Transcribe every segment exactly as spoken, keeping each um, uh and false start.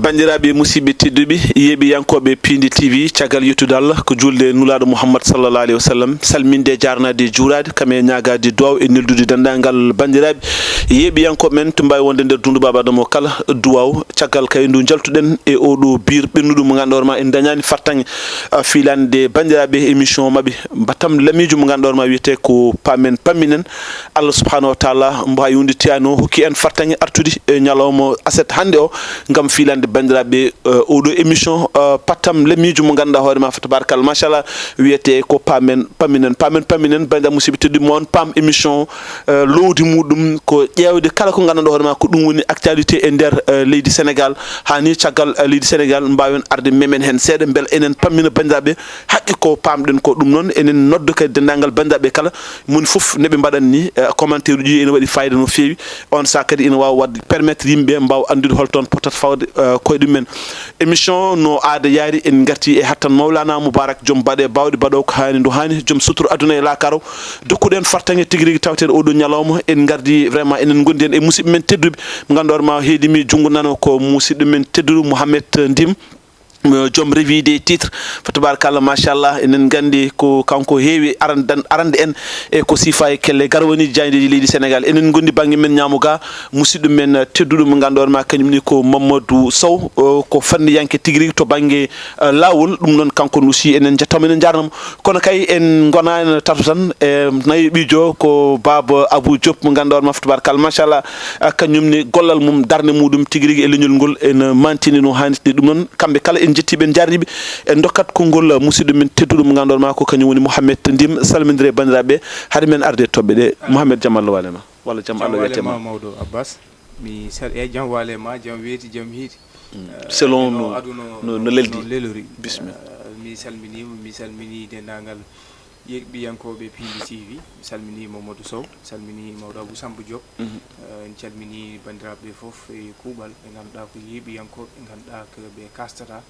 Banndiraaɓe musidɓe tedduɓe, yeeɓiyankooɓe Piindi T V, caggal yettude Allah, ko juulde Nulaaɗo Muhammad sallallahu alayhi wa sallam, salminde, jaarnaade, juuraade, kam e ñaagaade duwaaw e neldude denndaangal banndiraaɓe yeeɓiyankooɓe men to mbaawi wonde nder dundu Baaba Adama o kala duwaaw, caggal kay ndu njaltuɗen e oɗo biir ɓennuɗo mo ngannduɗaa hoore ma en dañaani fartaŋŋe, ah, fiilande banndiraaɓe émission maɓɓe, battam lamiijo mo ngannduɗaa hoore ma wiyetee ko Paamen Pamminen. Allah subhanahu wa taala mbo hay huunde tiyano hokki en fartaŋŋe artude e ñalawma aset hannde o ngam fiilande banndiraaɓe, eh, oɗo émission, eh, pattam lamiijo mo ngannduɗaa hoore ma fa tabarakallah machallah wiyetee ko Paamen Pamminen. Paamen Pamminen banndiraaɓe musidɓe tedduɓe mo on paam émission, eh, loowdi muɗum ko ƴeewde kala ko ngannduɗaa hoore ma ko ɗum woni actualité e nder, eh, leydi Sénégal. Haa ni caggal, eh, leydi Sénégal mbaawen arde memen heen seeɗa mbele enen pammina banndiraaɓe haqqe ko paamɗen ko. Ɗum noon enen nodda kadi denndaangal banndiraaɓe kala moni fof ne ɓe mbaɗan ni, eh, commentaire uji ene waɗi fayida no feewi. On saha kadi ina waawa waɗde permettre yimɓe mbaawa anndude hol toon potata fawde, eh, koye ɗum men. Émission no aada yaari en ngarti e hattan Mawlana Moubarak joom baɗe bawɗe baɗo ko haani ndu haani joom sutura aduna e laakaro. Dokkuɗen fartaŋŋe tigi rigi tawten oɗo ñalawma en ngardi vraiment enen ngondi en e musidɓe men tedduɓe mo ngannduɗaa hoore ma heedi mi junngo nano ko musidɗo men tedduɗo Mouhamed Ndim. Eh, joom revue des titres fa tabarakallah machallah enen nganndi ko kanko heewi arande arande en e ko sifa e kelle garwaniiji jaayndeeji leydi Sénégal. Enen ngondi bannge men ñaamo ga musidɗo men, eh, tedduɗo mo ngannduɗaa hoore ma kañum ni ko Mamadou Sow, eh, ko fanniyanke tigi rigi to bannge, eh, laawol. Ɗum noon kanko aussi enen njettamo enen njaarnamo. Kono kay en ngonani tarto tan e nayo ɓijo ko baaba Abou Diop mo ngannduɗaa hoore ma fa tabarakallah machallah, ah, kañum ni gollal mum darnde muɗum tigi rigi e leñol ngol ene mantini no haanirde. Ɗum noon kamɓe kala en jettiɓe en jarniɓe en dokkat konngol, ah, musidɗo men tedduɗo mo ngannduɗaa hoore ma ko kañum woni Mouhamed Ndim. Salmindire banndiraaɓe haade men arde e toɓɓe ɗe. Mouhamed, jam Allah waale ma walla jam Allah wiyete ma. Mawɗo Abbas, mi sal e jam waale ma, jam weeti, jam hiiti. Selon no, no, no leldi. Lelori. Bismillah. Eh, mi salminiima, mi salminii denndaangal yeeɓiyankooɓe Piindi T V. Mi salminii Mamadou Sow, mi salminii mawɗo Abou Samba Diop. Eh, en calminii banndiraaɓe ɓe fof e kuuɓal ɓe ngannduɗaa ko yeeɓiyankooɓe ɓe ngannduɗaa ko ɓe kastata,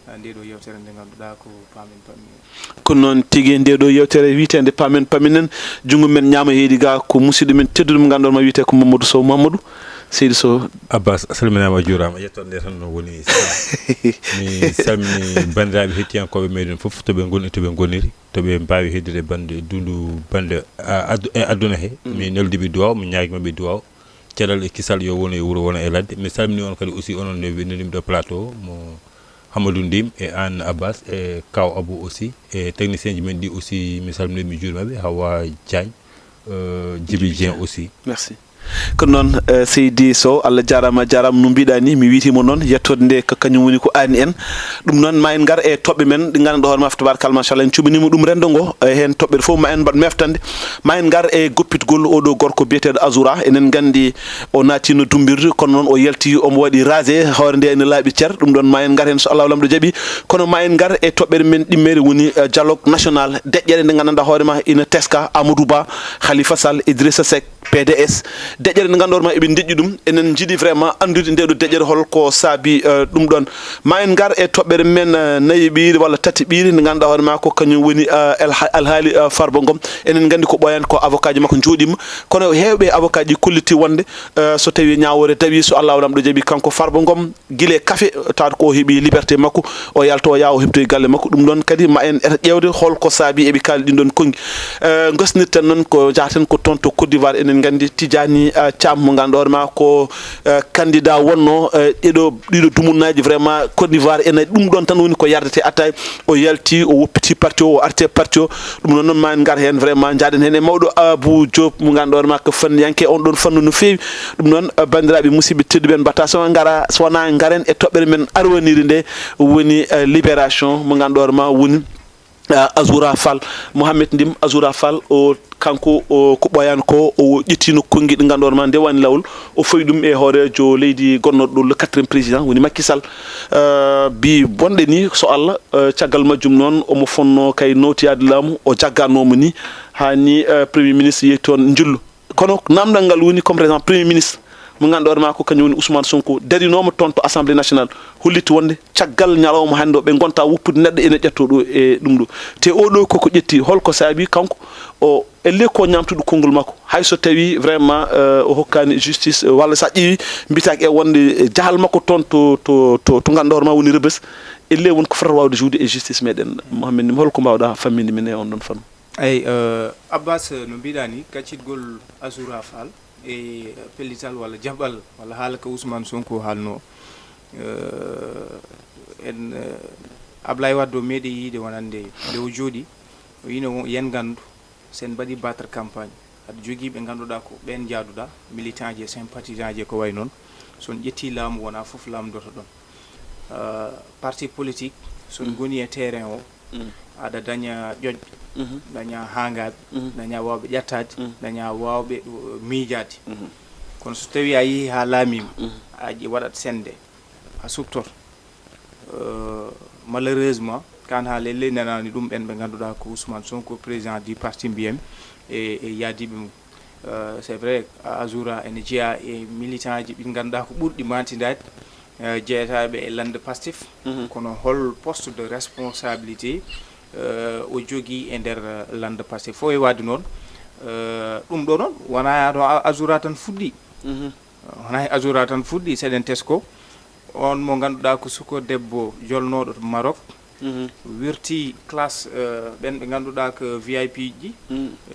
eh, ndee ɗoo yeewtere nde ngannduɗaa ko Paamen Pamminen. Ko noon tigi, ndee ɗoo yeewtere wiyeteende Paamen Pamminen, junngo men ñaamo heedi ga ko musidɗo men tedduɗo mo ngannduɗaa hoore ma wiyetee ko Mamadou Sow. Mamadou, seydi Sow. Abbas, a salminaama, a juuraama. Yettoode nde tan no woni mi salmini banndiraaɓe hettiyankooɓe meɗen fof to ɓe ngoni, to ɓe ngoniri, to ɓe mbaawi heddude bannde dundu bannde, a, addu- e aduna he. Mi neldi ɓe duwaw, mi ñaagi maɓɓe duwaw. Cellal e kisal yo wonu e wuro, wona e ladde. Mi salmini on kadi aussi onon nde windinimi ɗo plateau mo Hamadou Ndim e an Abbas e Kaw Abou aussi e technicien ji men ɗi aussi mi salmini mi juurima ɓe, Hawa Diagne, euh, Djibi Dieng aussi. Merci. Ko noon, eh, seydi Sow, Allah jaaraama, a jaaraama no mbiɗa ni, mi wiytiima noon, yettoode nde ko kañum woni ko aani en. Ɗum noon ma en ngar e toɓɓe men ɗi ngannduɗaa hoore ma fa tabarakallah machallah en cuɓaniima ɗum renndo ngo, e heen toɓɓere fof ma en mbaɗ meftande. Ma en ngar e goppitgol oɗo gorko biyeteeɗo Azoura. Enen nganndi o naatiino dummbirde kono noon o yalti omo waɗi rasé, hoore nde ene laaɓi cer. Ɗum ɗoon ma en ngar heen so Allahu Laamɗo jaɓi. Kono ma en ngar e toɓɓere men ɗimmere woni, eh, dialogue national, deƴƴere nde nganndanɗaa hoore ma ina teska Amadou Ba, Khalifa Sall, Idrissa Seck, P D S. Deƴƴere nde ngannduɗaa hoore ma eɓe deƴƴi ɗum. Enen njiɗi vraiment anndude nde ɗo deƴƴere hol ko saabi, eh, ɗum ɗoon. Ma en ngar e toɓɓere men, eh, nayi ɓiire walla tati ɓiire nde ngannduɗaa hoore ma ko kañum woni, eh, alha- alhaali, eh, Farba Ngom. Enen nganndi ko ɓooyaani ko avocat ji makko njooɗiima. Kono heewɓe avocat ji kolliti wonde, eh, so tawii ñaawoore dawii so Allahu Laamɗo jaɓi kanko Farba Ngom gila e kafe tawata ko o heɓi liberté makko, o yalta o yaha o heɓtoye galle makko. Ɗum ɗoon kadi ma en eto ƴeewde hol ko saabi eɓe kaali ɗin ɗoon konngi. Eh, gosnirten noon ko njahaten ko toon to Côte d'Ivoire. Enen nganndi Tidjani, eh, Thiam mo ngannduɗaa hoore ma ko, eh, candidat wonno, eh, ɗiɗo ɗiɗo dumunnaaji vraiment Côte d'Ivoire ene ɗum ɗoon tan woni ko yardete attaye. O yalti o woppiti parti o, o arti e parti o. Ɗum noon noon ma en ngar heen vraiment njaaden heen e mawɗo Abou Diop mo ngannduɗaa hoore ma ko fanniyanke on ɗoon fannu no feewi. Ɗum noon, eh, banndiraaɓe musidɓe tedduɓe en mbatta so ngara so wonaa ngaren e toɓɓere men arwaniri nde woni, eh, libération mo ngannduɗaa hoore ma woni, eh, Azoura Fall. Mouhamed Ndim Azoura Fall o kanko o ko ɓooyaani ko o ƴettiino konngi ɗi ngannduɗaa hoore ma ndewani laawol o fawi ɗum e hooreejo leydi gonnooɗo ɗo le quatrième président woni Macky Sall. Eh, bi bonɗe ni so Allah, eh, caggal majjum noon omo fonnoo kay nawtoyaade laamu o jagganooma ni haa ni, eh, premier ministre yehi toon njillu. Kono naamndal ngal woni comme par exemple premier ministre mo ngannduɗaa hoore maa ko kañum woni Ousmane Sonko, darinooma toon to Assemblée nationale, holliti wonde caggal ñalawma hannde o, ɓe ngonta woppude neɗɗo ene ƴettoo ɗo e ɗum ɗo. Te oo ɗo koko ƴetti, holko saabii kanko o, elle ko ñaamtuɗo konngol makko, hay so tawii vraiment, euh, o hokkaani justice, euh, walla so a ƴeewi, mbitaaki e wonde, eh, jahal makko toon to, to, to, to ngannduɗaa hoore maa woni Rebeuss, elle won ko fotata waawde joude e justice meɗen. Mohamed Nim, holko mbaawɗaa famminde min e on ɗon fannu? Eyi, euh, Abbas, no mbiɗaa ni, kaccitgol Azoura Fall e pellital walla jaɓɓal walla haala ka Ousmane Sonko haalnoo. Euh, en, euh, Ablaye Wade o meeɗi yiide wonande nde o jooɗi, o wiino yen nganndu, sen mbaɗi battre campagne, aɗa jogii ɓe ngannduɗaa ko ɓeen njaaduɗaa, militant ji e sympathisant ji e ko wayi noon. So on ƴettii laamu, wonaa fof laamdoto ɗon. Euh, parti politique, so on ngoni e terrain o, aɗa daña ƴoƴ, daña haangaaɓe, daña waawɓe ƴattaade, daña waawɓe, uh, miijaade. Kono so tawii a yehii haa laamiima, a ƴi-, waɗat sennde, a suɓtoto. Euh, malheureusement, kaan haa lelle nanaani ɗum ɓeen ɓe ngannduɗaa ko Ousmane Sonko, président du parti mbiyam, e, e yaadiiɓe mum. Euh, c'est vrai, Azoura ene jeyaa e militant ji ɓe ngannduɗaa ko ɓurɗi maantindaade, euh, jeeyataaɓe e lannde Pastef. Kono hol poste de responsabilité, euh, o jogii e nder, euh, lannde Pastef? Fof e waɗde noon, euh, ɗum ɗo noon wonaa to A-, Azoura tan fuɗɗi. Wonaa e Azoura tan fuɗɗi, seɗen tesko. On mo ngannduɗaa ko suko debbo jolnooɗo to Maroc, wirti classe, euh, ɓen ɓe ngannduɗaa ko V I P ji,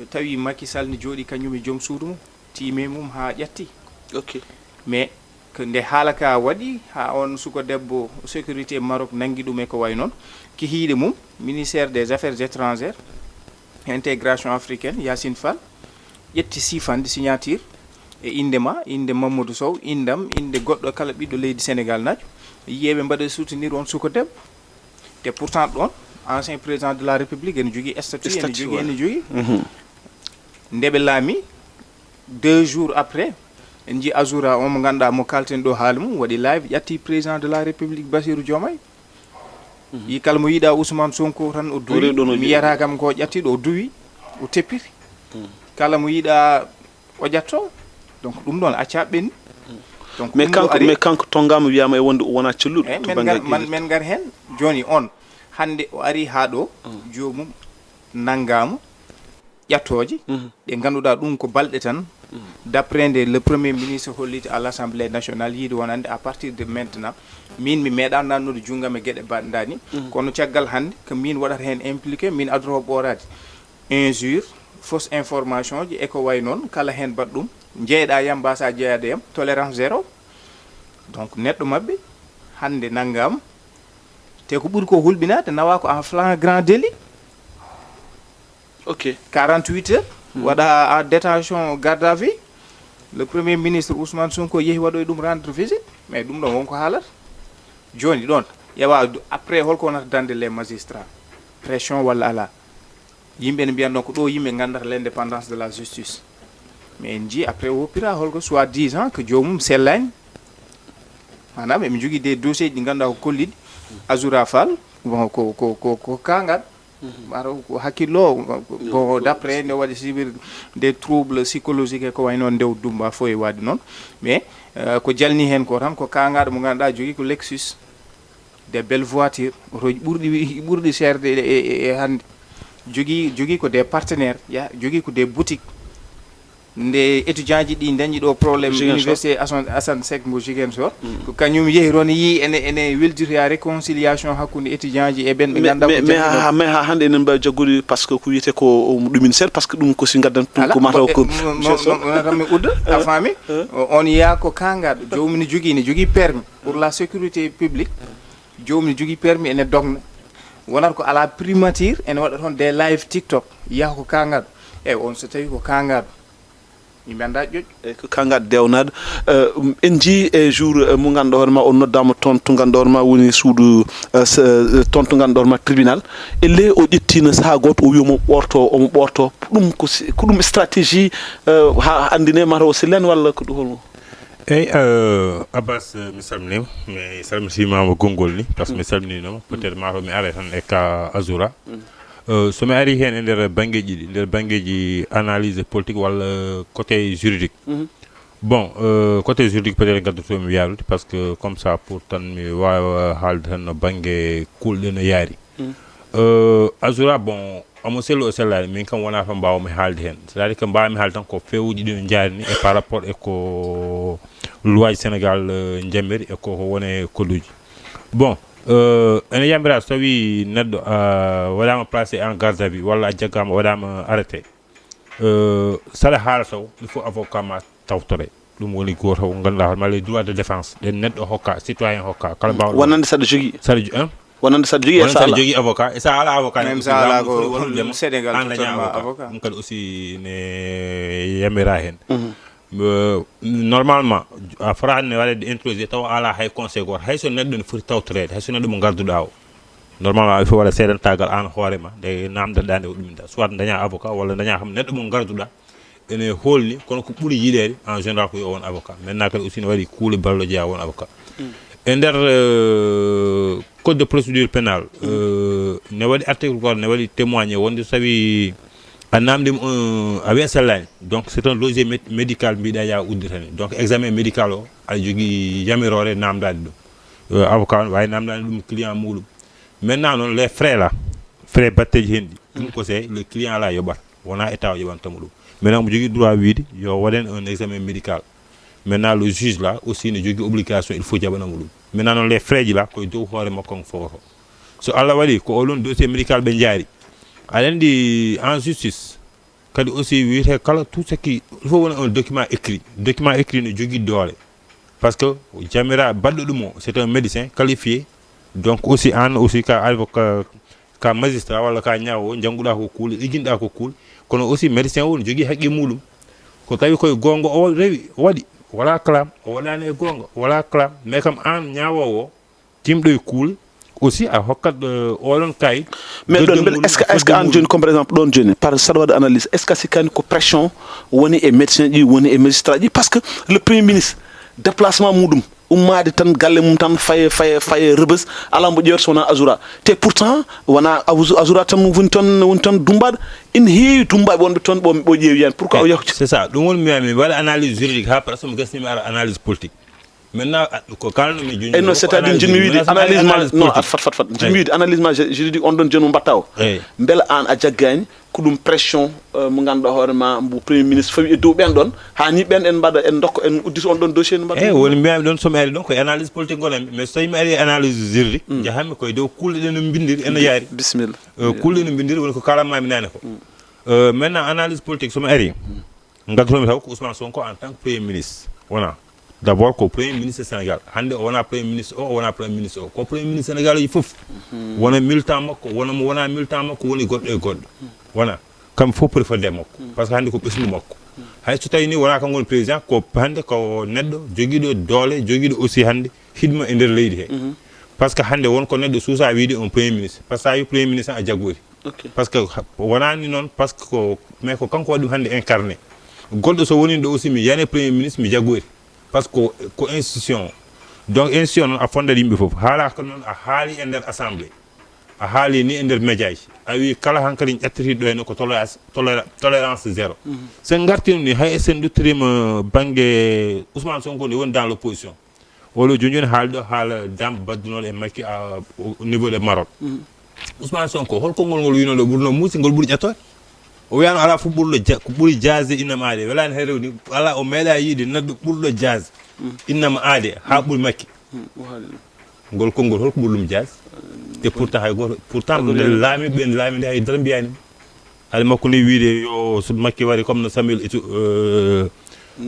tawi Macky Sall ne jooɗi kañum e joom suudu mum, tiime mum haa ƴatti. Ok. Mais ko nde haala ka waɗi, haa on suko debbo sécurité Maroc nanngi ɗum e ko wayi noon, kihiiɗe mum, ministère des Affaires étrangères, intégration africaine, Yacine Fall, ƴetti siifande, signature, e innde ma, innde Mamadou Sow, inndam, innde goɗɗo kala ɓiɗɗo leydi Sénégal naajo, yiyeeɓe mbaɗa soutenir on suko debbo. Te pourtant ɗon, ancien président de la République ene jogii statut, ene jogii, ene jogii. Nde ɓe laami, deux jours après, en njii Azoura, on mo ngannduɗaa mo kalten ɗo haala mum, waɗi live, ƴatti président de la République Bassirou Diomaye. Yi kala mo yiɗa Ousmane Sonko tan o duwi. Mi yiyata kam ko ƴattiɗo o duwi, o teppiti. Kala mo yiɗa o ƴatto. Donc ɗum ɗon acca ɓenni. Donc mais ɗum ɗo kanko, ari mais kanko tonngama wiyama e wonde o wona celluɗo. Eh, to men banggal ngar, man, men ngar hen. Joni on hande o ari ha ɗo, joomum nanngama, ƴattooje, ɗe ngannduɗaa ɗum ko balɗe tan, d'après nde le premier ministre holliti à l'Assemblée nationale, yiide wonande à partir de maintenant, min mi meeɗa nannude junngam e geɗe baɗɗe ndaani, kono caggal hannde ko min waɗata heen impliqué, min adoro ɓooraade injure, fausse information ji e ko wayi noon, kala heen baɗɗum, njeeyɗaa yam mbaasaa jeeyaade yam, tolérance zéro. Donc neɗɗo maɓɓe hannde nanngaama, te ko ɓuri ko hulɓinaade, nawaa ko en flagrant délit. Ok. Quarante-huit heures, waɗa en détention garde à vue. Le premier ministre Ousmane Sonko yehi waɗoy ɗum rendre visite, mais ɗum ɗon wonko haalata. Jooni ɗon, ƴeewa du-, après holko wonata dande les magistrats? Pression walla alaa? Yimɓe ne mbiyatnoo ko ɗo yimɓe nganndata l'indépendance de la justice. Mais en njii après o woppira holko soi-disant ko joomum sellaani. Maanaam eɓe njogii des dossiers ɗi ngannduɗaa ko kolliɗi Azoura Fall, bon, ko, ko, ko, ko kaangal. Mataw ko hakkillo, bon, d'après nde waɗi subir des troubles psychologiques e ko wayi noon, ndew dumba fof e waɗi noon. Mais, euh, ko jalni heen ko tan ko kaangaɗo mo ngannduɗaa jogii ko Lexus, des belles voitures, oto ɓurɗi, ɓurɗi seerde e, e, e hannde. Jogii, jogii ko des partenaires, ya, jogii ko des boutiques. Nde étudiant ji ɗi dañi ɗo problème, Ziguinchor. Université Assane, Assane Seck mo Ziguinchor, ko kañum yehi toon, yii ene, ene welditoya réconciliation hakkunde étudiant ji e ɓen ɓe Mais, ngannduɗaa mais, ko mais jaggude. Ha, mais ha hannde enen mbawi jaggude, parce que ko wiyete ko, um, ɗum ene seeɗa, parce que ɗum ko si ngaddan ɗum Ala, ko mataw mo-, ko mo-, mo-, mo-, mo-, mo-, mi udda, a faami? O-, on yiya ko kaangaɗo, joomum ne jogii, ne jogii permis pour la sécurité publique, joomum ne jogii permis ene dogna. Wonata ko ala primature ene waɗa toon des live TikTok, yiya ko kaangaɗo. Eyyi, on so tawi ko kaangaɗo, mi mi annda ƴoƴ. Eyyi, ko kaangaɗo dewnaɗo. Euh, um, en njii e jour, euh, mo ngannduɗaa hoore ma, o noddaama toon to ngannduɗaa hoore ma woni suudu, euh, s-, euh, toon to ngannduɗaa hoore ma tribunal. E ley o ƴettiino sahaa gooto, o wi omo ɓoorto, omo ɓoorto. Ko ɗum ko si-, ko ɗum stratégie, euh, ha anndine mataw o sellaani walla ko ɗum holno? Eyyi, euh, Abbas, euh, mi salminiima. Mi salmitiima mo konngol ni, parce que mi salminiino ma. Peut-être mataw mi ara tan e ka Azoura. Euh, so mi ari heen e nder banngeeji ɗi, nder banngeeji analyse politique walla côté juridique, Bon, euh, côté juridique, peut-être, gaddoto mi yaarude, parce que comme ça, pour tan mi waawa haalde tan no bannge kuulɗe no yaari. Euh, Azura, bon, omo selli o sellaani, min kam wonaa ko mbaawmi haalde heen. C'est-à-dire que mbaawmi haalde tan ko feewuji ɗi no njaari ni e par rapport e ko loi Sénégal, euh, njamiri e ko, ko woni e code uji. Bon, euh, ene yamira so tawi neɗɗo, euh, waɗaama placé en garde à vue walla a jaggaama waɗaama arrêté. Euh, sala haala taw, il faut avocat ma tawtore. Ɗum woni gooto ko ngannduɗaa hoore ma les droits de défense. Ɗen neɗɗo hokka, citoyen hokka, kala mbaawɗo. Wonande saɗa jogii. Saɗa jo-, hein? Wonande saɗa jogii e wonande saɗa sala. Jogii avocat, e sa ala avocat. Même ne, sa ala laamu ko foti wallude ma, Sénégal an daña tottement avocat. Avocat. Ɗum kadi aussi ne yamira heen. Euh, normalement, a fotani ne waɗede introduit taw ala hay conseil gooto. Hay so neɗɗo ne foti tawtoreede, hay so neɗɗo mo ngarduɗaa o. Normalement, il faut waɗa seedantaagal an hoore ma, nde namdoɗaa nde o ɗuminta. Soit daña avocat, walla daña kam neɗɗo mo ngarduɗaa, ene hoolni, kono ko ɓuri yiɗeede, en général, ko yo won avocat. Maintenant kadi aussi ne waɗi kuule balloje ya won avocat. E nder, euh, code de procédure pénale, euh, ne waɗi article goto, ne waɗi témoigné wonde so tawi a namdima, euh, a wiya sellani. Donc, c'est un dossier mé-, médical mbiɗa ya udditani. Donc, examen médical o, aɗa jogii yamiroore namdaade ɗum. Euh, avocat on waawi namdaade ɗum client muɗum. Maintenant noon, les frais là, frais batteeji heen ɗi, ɗum ko c'est le client là yoɓata, wonaa état o yoɓanta mo ɗum. Maintenant omo jogii droit wiide yo waɗen un examen médical. Maintenant le juge là aussi ne jogii obligation, il faut jaɓana mo ɗum. Maintenant noon, les frais ji là, koye dow hoore makko on fowto. So Allah waɗi ko oɗon dossier médical ɓe njaari, aɗa anndi en justice, kadi aussi wiyete kala tout ce qui, il faut wona un document écrit. Document écrit ne jogii doole. Parce que jamira baɗɗo ɗum o, c'est un médecin qualifié. Donc aussi an aussi ka avocat, ka magistrat walla ka ñaawo, jannguɗaa ko kuule, ɗigginɗaa ko kuule. Kono aussi médecin o ne jogii haqqe muɗum. Ko tawi koye goonga o rewi, o waɗi, wala clam, o waɗani e goonga, wala clam. Mais kam an ñaawoowo o, timɗo e kuule, aussi a hokkat, euh, oɗon kayit. Mais ɗon mbele est-ce que, est-ce que an jooni, comme par exemple ɗon jooni, par saɗa waɗa analyse, est-ce que a sikkani ko pression woni e médecin ji, woni e magistrat ji? Parce que le premier ministre, déplacement muɗum, ummaade tan galle mum tan, faye, faye, faye Rebeuss, alaa mbo ƴeewta so wonaa Azoura. Te pourtant wonaa Azu-, Azoura tan woni toon, woni toon dumbaaɗo. Ina heewi dumbaaɓe wonɓe toon ɓo, ɓo ƴeewi heen. Pourquoi o yahti? C'est ça. Ɗum woni mi, mi waɗa analyse juridique haa presque mi gasni mi ara analyse politique. Maintenant, a-, ko kalno mi junjii. Eyyi, non, c'est-à-dire, jinmi wiide analyse ma, non, politique. Fat, fat, fat. Jinmi wiide analyse ma juridique on ɗon jooni mo mbatta o. Mbela an a jaggaani ko ɗum pression, euh, mo ngannduɗaa hoore ma, mbo premier ministre fawi e dow ɓen ɗon, haa ni ɓen en mbaɗa, en ndokka, en uddita on ɗon dossier no mbaɗa? Eyyi, woni mbiyami ɗon, so mi ari ɗon ko analyse politique ngonanmi. Mais so tawi mi ari analyse juridique, njahanmi koye dow kuule ɗe no mbinndiri, ene yaari. Bisimilla. Euh, kuule ɗe no mbinndiri woni ko kalanmami naane ko. Euh, maintenant, analyse politique, so mi ari, ngaddotomi taw ko Ousmane Sonko en tant que premier ministre. Wona. D'abord ko premier ministre Sénégal. Hannde o wona premier ministre o, o wona premier ministre o. Ko premier ministre Sénégal uji fof. Wona militant makko, wona mo wona militant makko, woni goɗɗo e goɗɗo. Wona. Kamɓe fof poti fodde e makko. Parce que hannde ko ɓesngu makko. Hay so tawi ni wona kanko woni président, ko hannde ko neɗɗo jogiiɗo doole, jogiiɗo aussi hannde hidma e nder leydi he. Parce que hannde won ko neɗɗo suusa wiide on premier ministre. Parce que sa wi premier ministre a jaggoori. Ok. Parce que ha-, wonani noon, parce que ko, mais ko kanko waɗi ɗum hannde incarné. Goɗɗo so woni ɗo aussi, mi yiyani premier ministre, mi jaggoyta. Parce que ko, ko institution. Donc, institution noon, a fondat yimɓe fof. Haala ko noon, a haali e nder assemblée. A haali ni e nder média ji. A wi kala hankadi ƴettitiiɗo ɗo henne ko tolérance, tolera-, tolérance zéro. Mhm. Sen ngartii ɗum ni, hay sen duttoriima bannge Ousmane Sonko ni woni dans l'opposition. Oɗo jooni jooni haalɗo haala dam baddunooɗo e Macky à, au niveau de Maroc. Mhm. Ousmane Sonko, hol konngol ngol wiynoo ɗo ɓurnoo muusi, ngol ɓuri ƴettoode? O wiyaano alaa fof ɓurɗo ja-, ko ɓuri jaasde innam aade. Welaani hay rewni, alaa, o meeɗaa yiide neɗɗo ɓurɗo jaasde innam aade haa ɓuri Macky. Mhm. O haali ɗum. Ngol konngol, hol ko ɓuri ɗum jaasde? Et pourtant hay gooto, pourtant laami ɓen laaminde hay dara mbiyaani mo. Haali makko ni wiide yo so Macky wari comme no Samuel Eto'o, euh,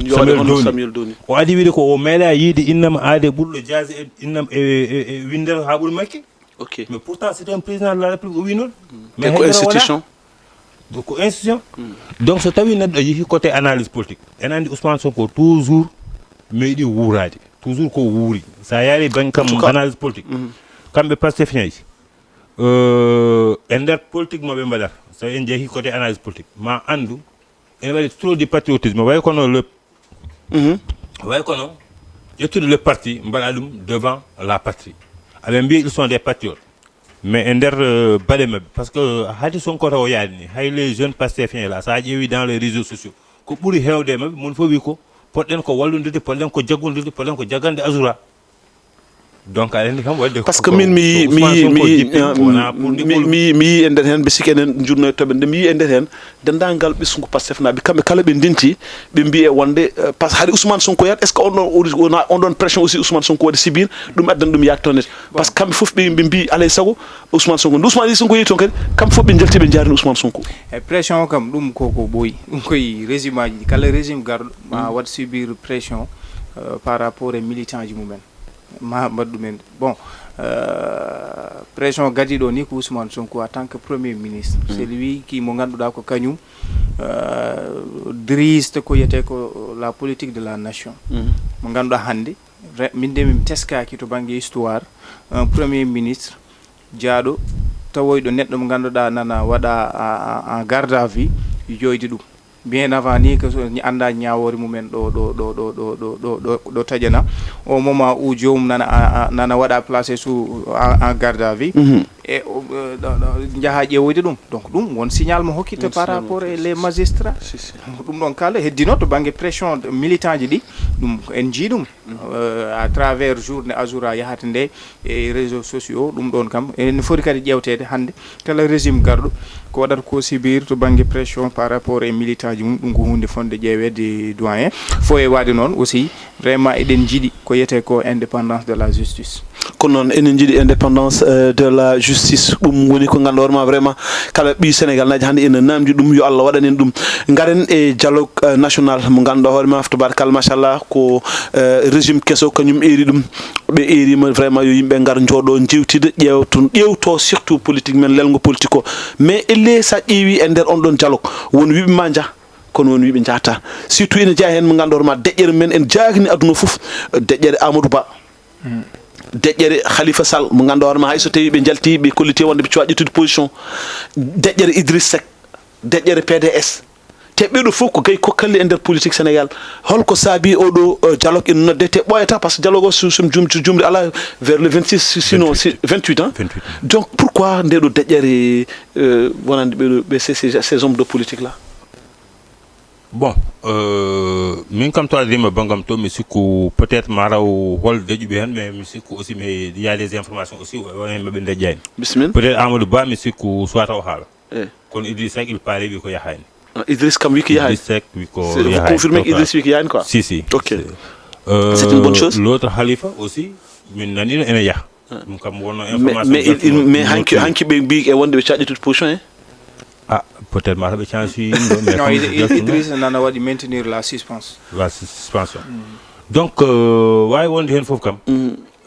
Samuel Doe ni. O adi wiide ko o meeɗaa yiide innam aade ɓurɗo jaasde e innam e, e, e winndere haa ɓuri Macky. Ok. Mais pourtant c'est un président de la République, o wi noon. Mais ko hay dara wonaa. Institution. Donc, ko institution. Donc so tawi neɗɗo yehi côté analyse politique, en anndi Ousmane Sonko toujours meeɗi wuuraade. Toujours ko wuuri. Sa yaari bannge kam analyse politique. Kamɓe Pastefien ji, euh, e nder politique mo ɓe mbaɗata, so en jehi côté analyse politique, ma anndu ene waɗi trop de patriotisme. Way kono le, way kono ƴettude le parti, mbaɗa ɗum devant la patrie. Aɓe mbiya ils sont des patriotes. Mais e nder, euh, baɗe maɓɓe, parce que hade Sonko taw o yaade ni, hay les jeunes Pastefien là, sa ƴeewi dans les réseaux sociaux, ko ɓuri heewde e maɓɓe, mon fof wi ko Poɗɗen ko walludirde, poɗɗen ko jaggondirde, poɗɗen ko jaggande Azoura. Donc aɗa anndi kam waɗde. Parce que min mi yi mi yi mi yi mi yi e nder heen mbi sikki enen njurno e toɓe nde mi yi e nder heen denndaangal ɓesngu Pastef naaɓe kamɓe kala ɓe ndenti ɓe mbiye wonde, parce que hari Ousmane Sonko yat est ce que on ɗon wona on ɗon pression aussi Ousmane Sonko waɗi subir ɗum addan ɗum yaade toon nete? Parce que kamɓe fof ɓe ɓe mbi alay sago Ousmane Sonko nde Ousmane Sonko yehi toon kadi kamɓe fof ɓe njalti ɓe njaarni Ousmane Sonko. E pression o kam ɗum ko ko ɓooyi, ɗum koye régime aji ɗi kala régime garɗo ma waɗ subir pression par rapport e militant ji mumen. Ma mbaɗ ɗumen bon. Pression gadiɗo ni ko Ousmane Sonko en tant que premier ministre, c'est lui qui mo ngannduɗaa ko kañum dirise ko yiyetee ko la politique de la nation. Mo ngannduɗaa hannde min de min teskaki to bannge histoire un premier ministre jaaɗo tawoyɗo neɗɗo mo ngannduɗaa nana waɗa en garde à vue, joyde ɗum bien avant ni que annda ñawoore mumen ɗo ɗo ɗo ɗo ɗo ɗo ɗo ɗo taƴana au moment où joomum nana nana waɗa placé sous en garde à vue. E njaha ƴeewoyde ɗum, donc ɗum won signal mo hokkirta par rapport e les magistrats. Ɗum ɗon kala heddino to bannge pression militant ji ɗi, ɗum en njii ɗum à travers journée Azoura yahata nde e réseaux sociaux. Ɗum ɗon kam ene foti kadi ƴeewteede hannde kala régime garɗo ko waɗata ko subir to bannge pression par rapport e militant ji mum, ɗum ko huunde fonde ƴeeweede doyen fo e waade noon aussi. Vraiment eɗen njiɗi ko yiyetee ko indépendance de la justice. Kono noon enen njiɗi indépendance de la justice, ɗum woni ko ngannduɗaa hoore ma vraiment kala ɓiy Sénégal naajo hannde ene naamndi ɗum, yo Allah waɗan en ɗum. Ngaren e dialogue national mo ngannduɗaa hoore ma tabaarkalla machallah ko régime keso kañum eeri ɗum. Ɓe eerima vraiment yo yimɓe ngar njooɗo njeewtida ƴeewto ƴeewto surtout politique men lelngo politique o. Mais elle sa ƴeewi e nder on ɗon dialogue won wiɓe ma njah kono won wiɓe njahata, surtout ina jeya heen mo ngannduɗaa hoore ma deƴƴere men en jaagni aduna fof. Deƴƴere Amadou Ba, deƴƴere Khalifa Sall mo ngannduɗaa hoore ma hay so tawi ɓe njalti ɓe kolliti wonde ɓe cuwa ƴettude position. Deƴƴere Idriss Seck, deƴƴere P D S. Te ɓeeɗo fof ko gay kokkalli e nder politique Sénégal. Holko saabi oɗo dialogue ina nodde te ɓooyata par ce que dialogue o sum jumri ala vers le vingt-six sinon vingt-huit ans. Donc pourquoi ndeɗo deƴƴere wonande ɓeeɗo ɓe ces hommes de politique là? Bon, min kam to adrima banngam to mi sikku peut-être ma raw hol deƴƴuɓe heen, mais mi sikku aussi mais il y a des informations aussi wona heen maɓe deƴƴani. Bisimilla. Peut-être Amadou Ba mi sikku soit o haala. Kono Idriss Seck il paraît wi ko yahaani. Idriss kam wi ko yahaani. Idriss Seck wi ko yahaani. Confirmé ko Idriss wi ko yahaani quoi. Si si. Ok. C'est une bonne chose. L'autre Khalifa aussi min nanino ene yaha. Ɗum kam wonno information. Mais mais hanki hanki ɓe mbi e wonde ɓe caɗɗi toute position he. Ah, peut-être mata ɓe cange ɗum. Non, Idriss nana waɗi maintenir la suspense. La suspension. Donc euh, wawi wonde hen foof kam.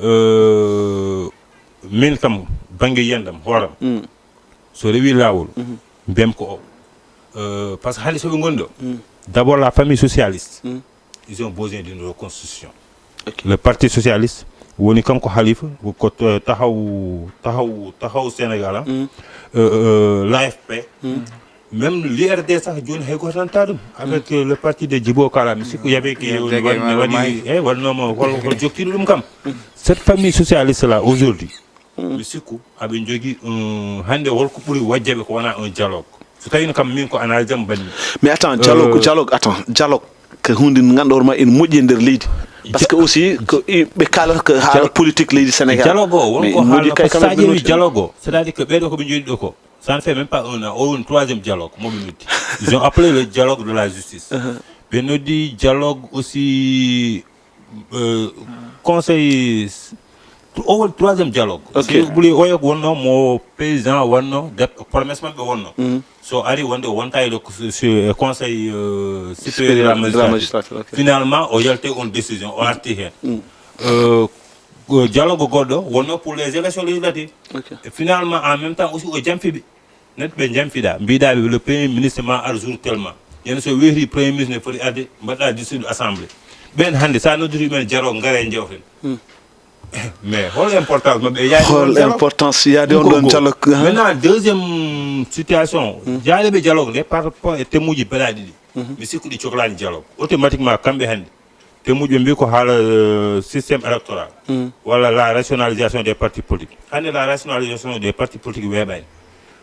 Euh, min kam bangge yiyandam hooram. So rewi laawol mbiyam ko o. Euh, parce que hannde soɓe ngoni ɗo, d'abord la famille socialiste, ils ont besoin d'une reconstruction. Le parti socialiste woni kanko Khalifa ko taxaw taxaw taxaw Sénégal. L'A F P, même l'U R D sax jooni hay goto nanta ɗum avec le parti de Djibo Kala mi sikku yabe ke waɗi e waɗnoma hol hol joktiɗo ɗum kam. Cette famille socialiste là aujourd'hui mi sikku aɓe jogii un hannde holko ɓuri wajjaɓe ko wona un dialogue. So tawino kam min ko analyse am mbaɗmi. Mais attends, dialogue dialogue attends, dialogue ko hunde nde ngannduɗaa hoore ma ene moƴƴi e nder leydi. Par ce que aussi ko ɓe kaalata ko haala politique leydi Sénégal. Dialogue o won ko haala ko saƴewi dialogue o, c'est à dire que ɓeɗo koɓe jooɗi ɗo ko ça ne fait même pas un an, o woni troisième dialogue moɓe noddi. Ils ont appelé le dialogue de la justice. Ɓe noddi dialogue aussi euh, conseil o woni troisième dialogue. Si ɓuri oyo wonno mo paysan wonno promesse maɓɓe wonno. So ari wonde wonta e conseil euh, supérieur de la magistrature. Finalement o yalti on décision o arti hen. Euh, dialogue goɗɗo wonno pour les élections législatives. Et finalement en même temps aussi o jamfiɓe. Neɗɗo ɓe jamfiɗa mbiɗa ɓe le premier ministre ma ar jour tellement, yen so wewti premier ministre ne foti arde mbaɗɗa dissoudre assemblée. Ɓen hannde sa nodditi ɓen dialogue ngare jewten. Mais hol importance maɓɓe yaade hol importance yaade on ɗon dialogue? Maintenant deuxième situation, jaaɗeɓe dialogue nde par rapport e thème uji mbaɗaɗi ɗi mi sikku ɗi coklani dialogue automatiquement kamɓe hannde. Thème uji ɓe mbi ko haala système électoral walla la rationalisation des partis politiques. Hannde la rationalisation des partis politiques weeɓani.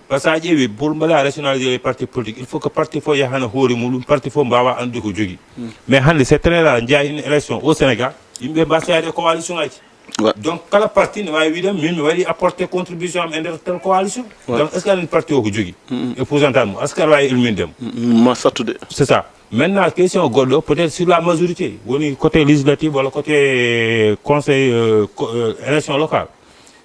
Par ce que a ƴeewi, pour mbaɗa rationaliser les partis politiques, il faut que parti fof yahana hoore muɗum, parti fof mbawa anndude ko jogii. Mais hannde c'est très rare, njeyaa une élection au Sénégal, yimɓe mbasa yaade coalition aji. Donc kala parti ne wawi wiide min mi waɗi apporter contribution am e nder tel coalition. Donc est ce que aɗa anndi parti o ko jogii? E pourcentage mum, est ce que aɗa wawi ilminde mo? Ma sattude. C'est ça. Maintenant question goɗɗo peut être sur la majorité, woni côté législative walla côté conseil, euh, co- euh, élection locale.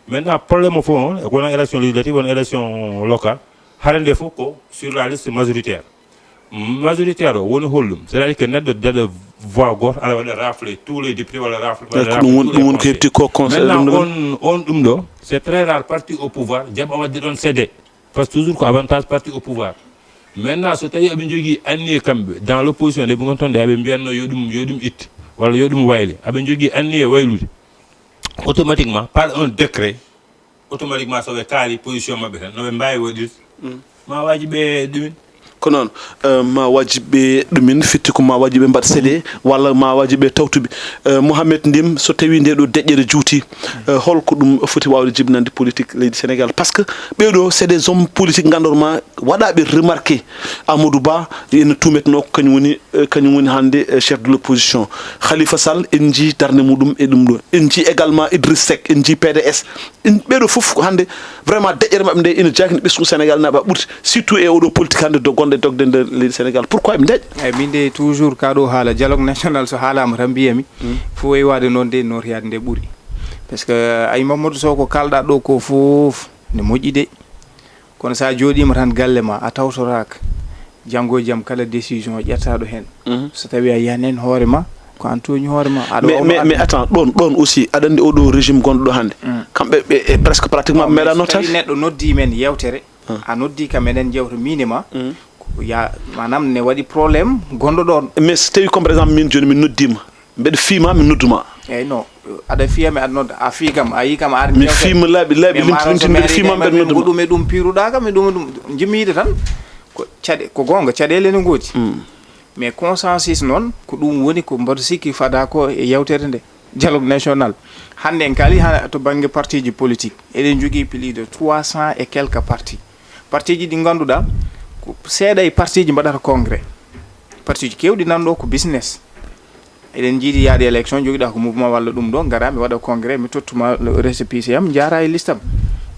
Maintenant problème o fof on, wona élection législative, wona élection locale, harande fof ko sur la liste majoritaire. Majoritaire o woni holɗum? C'est à dire que neɗɗo daɗa voix goto, aɗa waɗa rafle tous les députés walla rafle waɗa rafle tous les conseillers. Ko ɗum woni ko heɓti ko conseil. Maintenant on on ɗum ɗo, c'est très rare parti au pouvoir jaɓa waɗde ɗon cédé. Parce que toujours ko avantage parti au pouvoir. Maintenant so tawi aɓe jogii anniye kamɓe dans l'opposition, nde ɓe ngon toon nde aɓe mbiyatno yo ɗum yo ɗum itte walla yo ɗum wayle, aɓe jogii anniye waylude, automatiquement par un décret, automatiquement soɓe kaali position maɓɓe tan noɓe mbawi waɗirde, ma waji ɓe ɗumin. Ko noon. Ma waji ɓe ɗumin fitti ko ma waji ɓe mbaɗ seeɗe walla ma waji ɓe tawtuɓe. Mohamed Ndim, so tawi nde ɗo deƴƴere juuti, holko ɗum foti wawde jibinande politique leydi Sénégal? Par ce que ɓeeɗo c'est des hommes politiques ganndorma waɗaɓe remarqué. Amadou Ba ene tumetno ko kañum woni kañum woni hannde chef de l'opposition. Khalifa Sall en jii darnde muɗum e ɗum ɗo, en jii également Idriss Seck, en jii P D S. Ɓeeɗo fof hannde vraiment deƴƴere maɓɓe nde ina jaakini ɓesngu Sénégal naɓa ɓurti, surtout e oɗo politique hannde do gonɗe dogde nder leydi Sénégal. Pourquoi ɓe deƴƴa? Eyyi, min de toujours ka ɗo haala dialogue national so haalama tan mbiyami fof wawi wade noon de notoyade nde ɓuuri. Par ce que ay Mamadou Sow ko kalɗa ɗo ko fof ne moƴƴi de, kono sa jooɗima tan galle ma a tawtoraka, janngo e jam kala décision ƴettaɗo heen, so tawi a yiyan heen hoore ma, ko an tooñi hoore ma. Aɗa mais, wawno mais, mais arde. Attends, ɗon ɗon aussi aɗa anndi oɗo régime gonɗo ɗo hannde, kamɓe ɓe e presque pratiquement ɓe meeɗa notaade. Tawi neɗɗo noddi men yewtere, a noddi kam eɗen jewta min e ma, ko ya manam ne waɗi problème gonɗo ɗon. Mais so tawi comme par exemple min jooni mi noddima, mbeɗa fiima mi nodduma. Eyyi non, aɗa fiya mi aɗa nodda, a fii kam, a yii kam aɗa mi fiima laaɓi laaɓi limti limti mbeɗa fiima mbeɗa nodduma. Ko ɗum e ɗum piruɗa kam e ɗum e ɗum jimmiide tan. Ko caɗe ko goonga caɗeele ne ngoodi. Mais consensus noon ko ɗum woni ko mboɗo sikki fada ko e yewtere nde, dialogue national. Hannde en kaali ha to bannge parti ji politique, eɗen jogii plus de trois cents et quelques parti. Parti ji ɗi ngannduɗaa ko seeɗa e parti ji mbaɗata congrès. Parti ji keewɗi nan ɗo ko business. Eɗen njiidi yaade élection, jogiɗa ko mouvement walla ɗum ɗo, ngara mi waɗa congrès, mi tottuma récépissé am, jaara e liste am.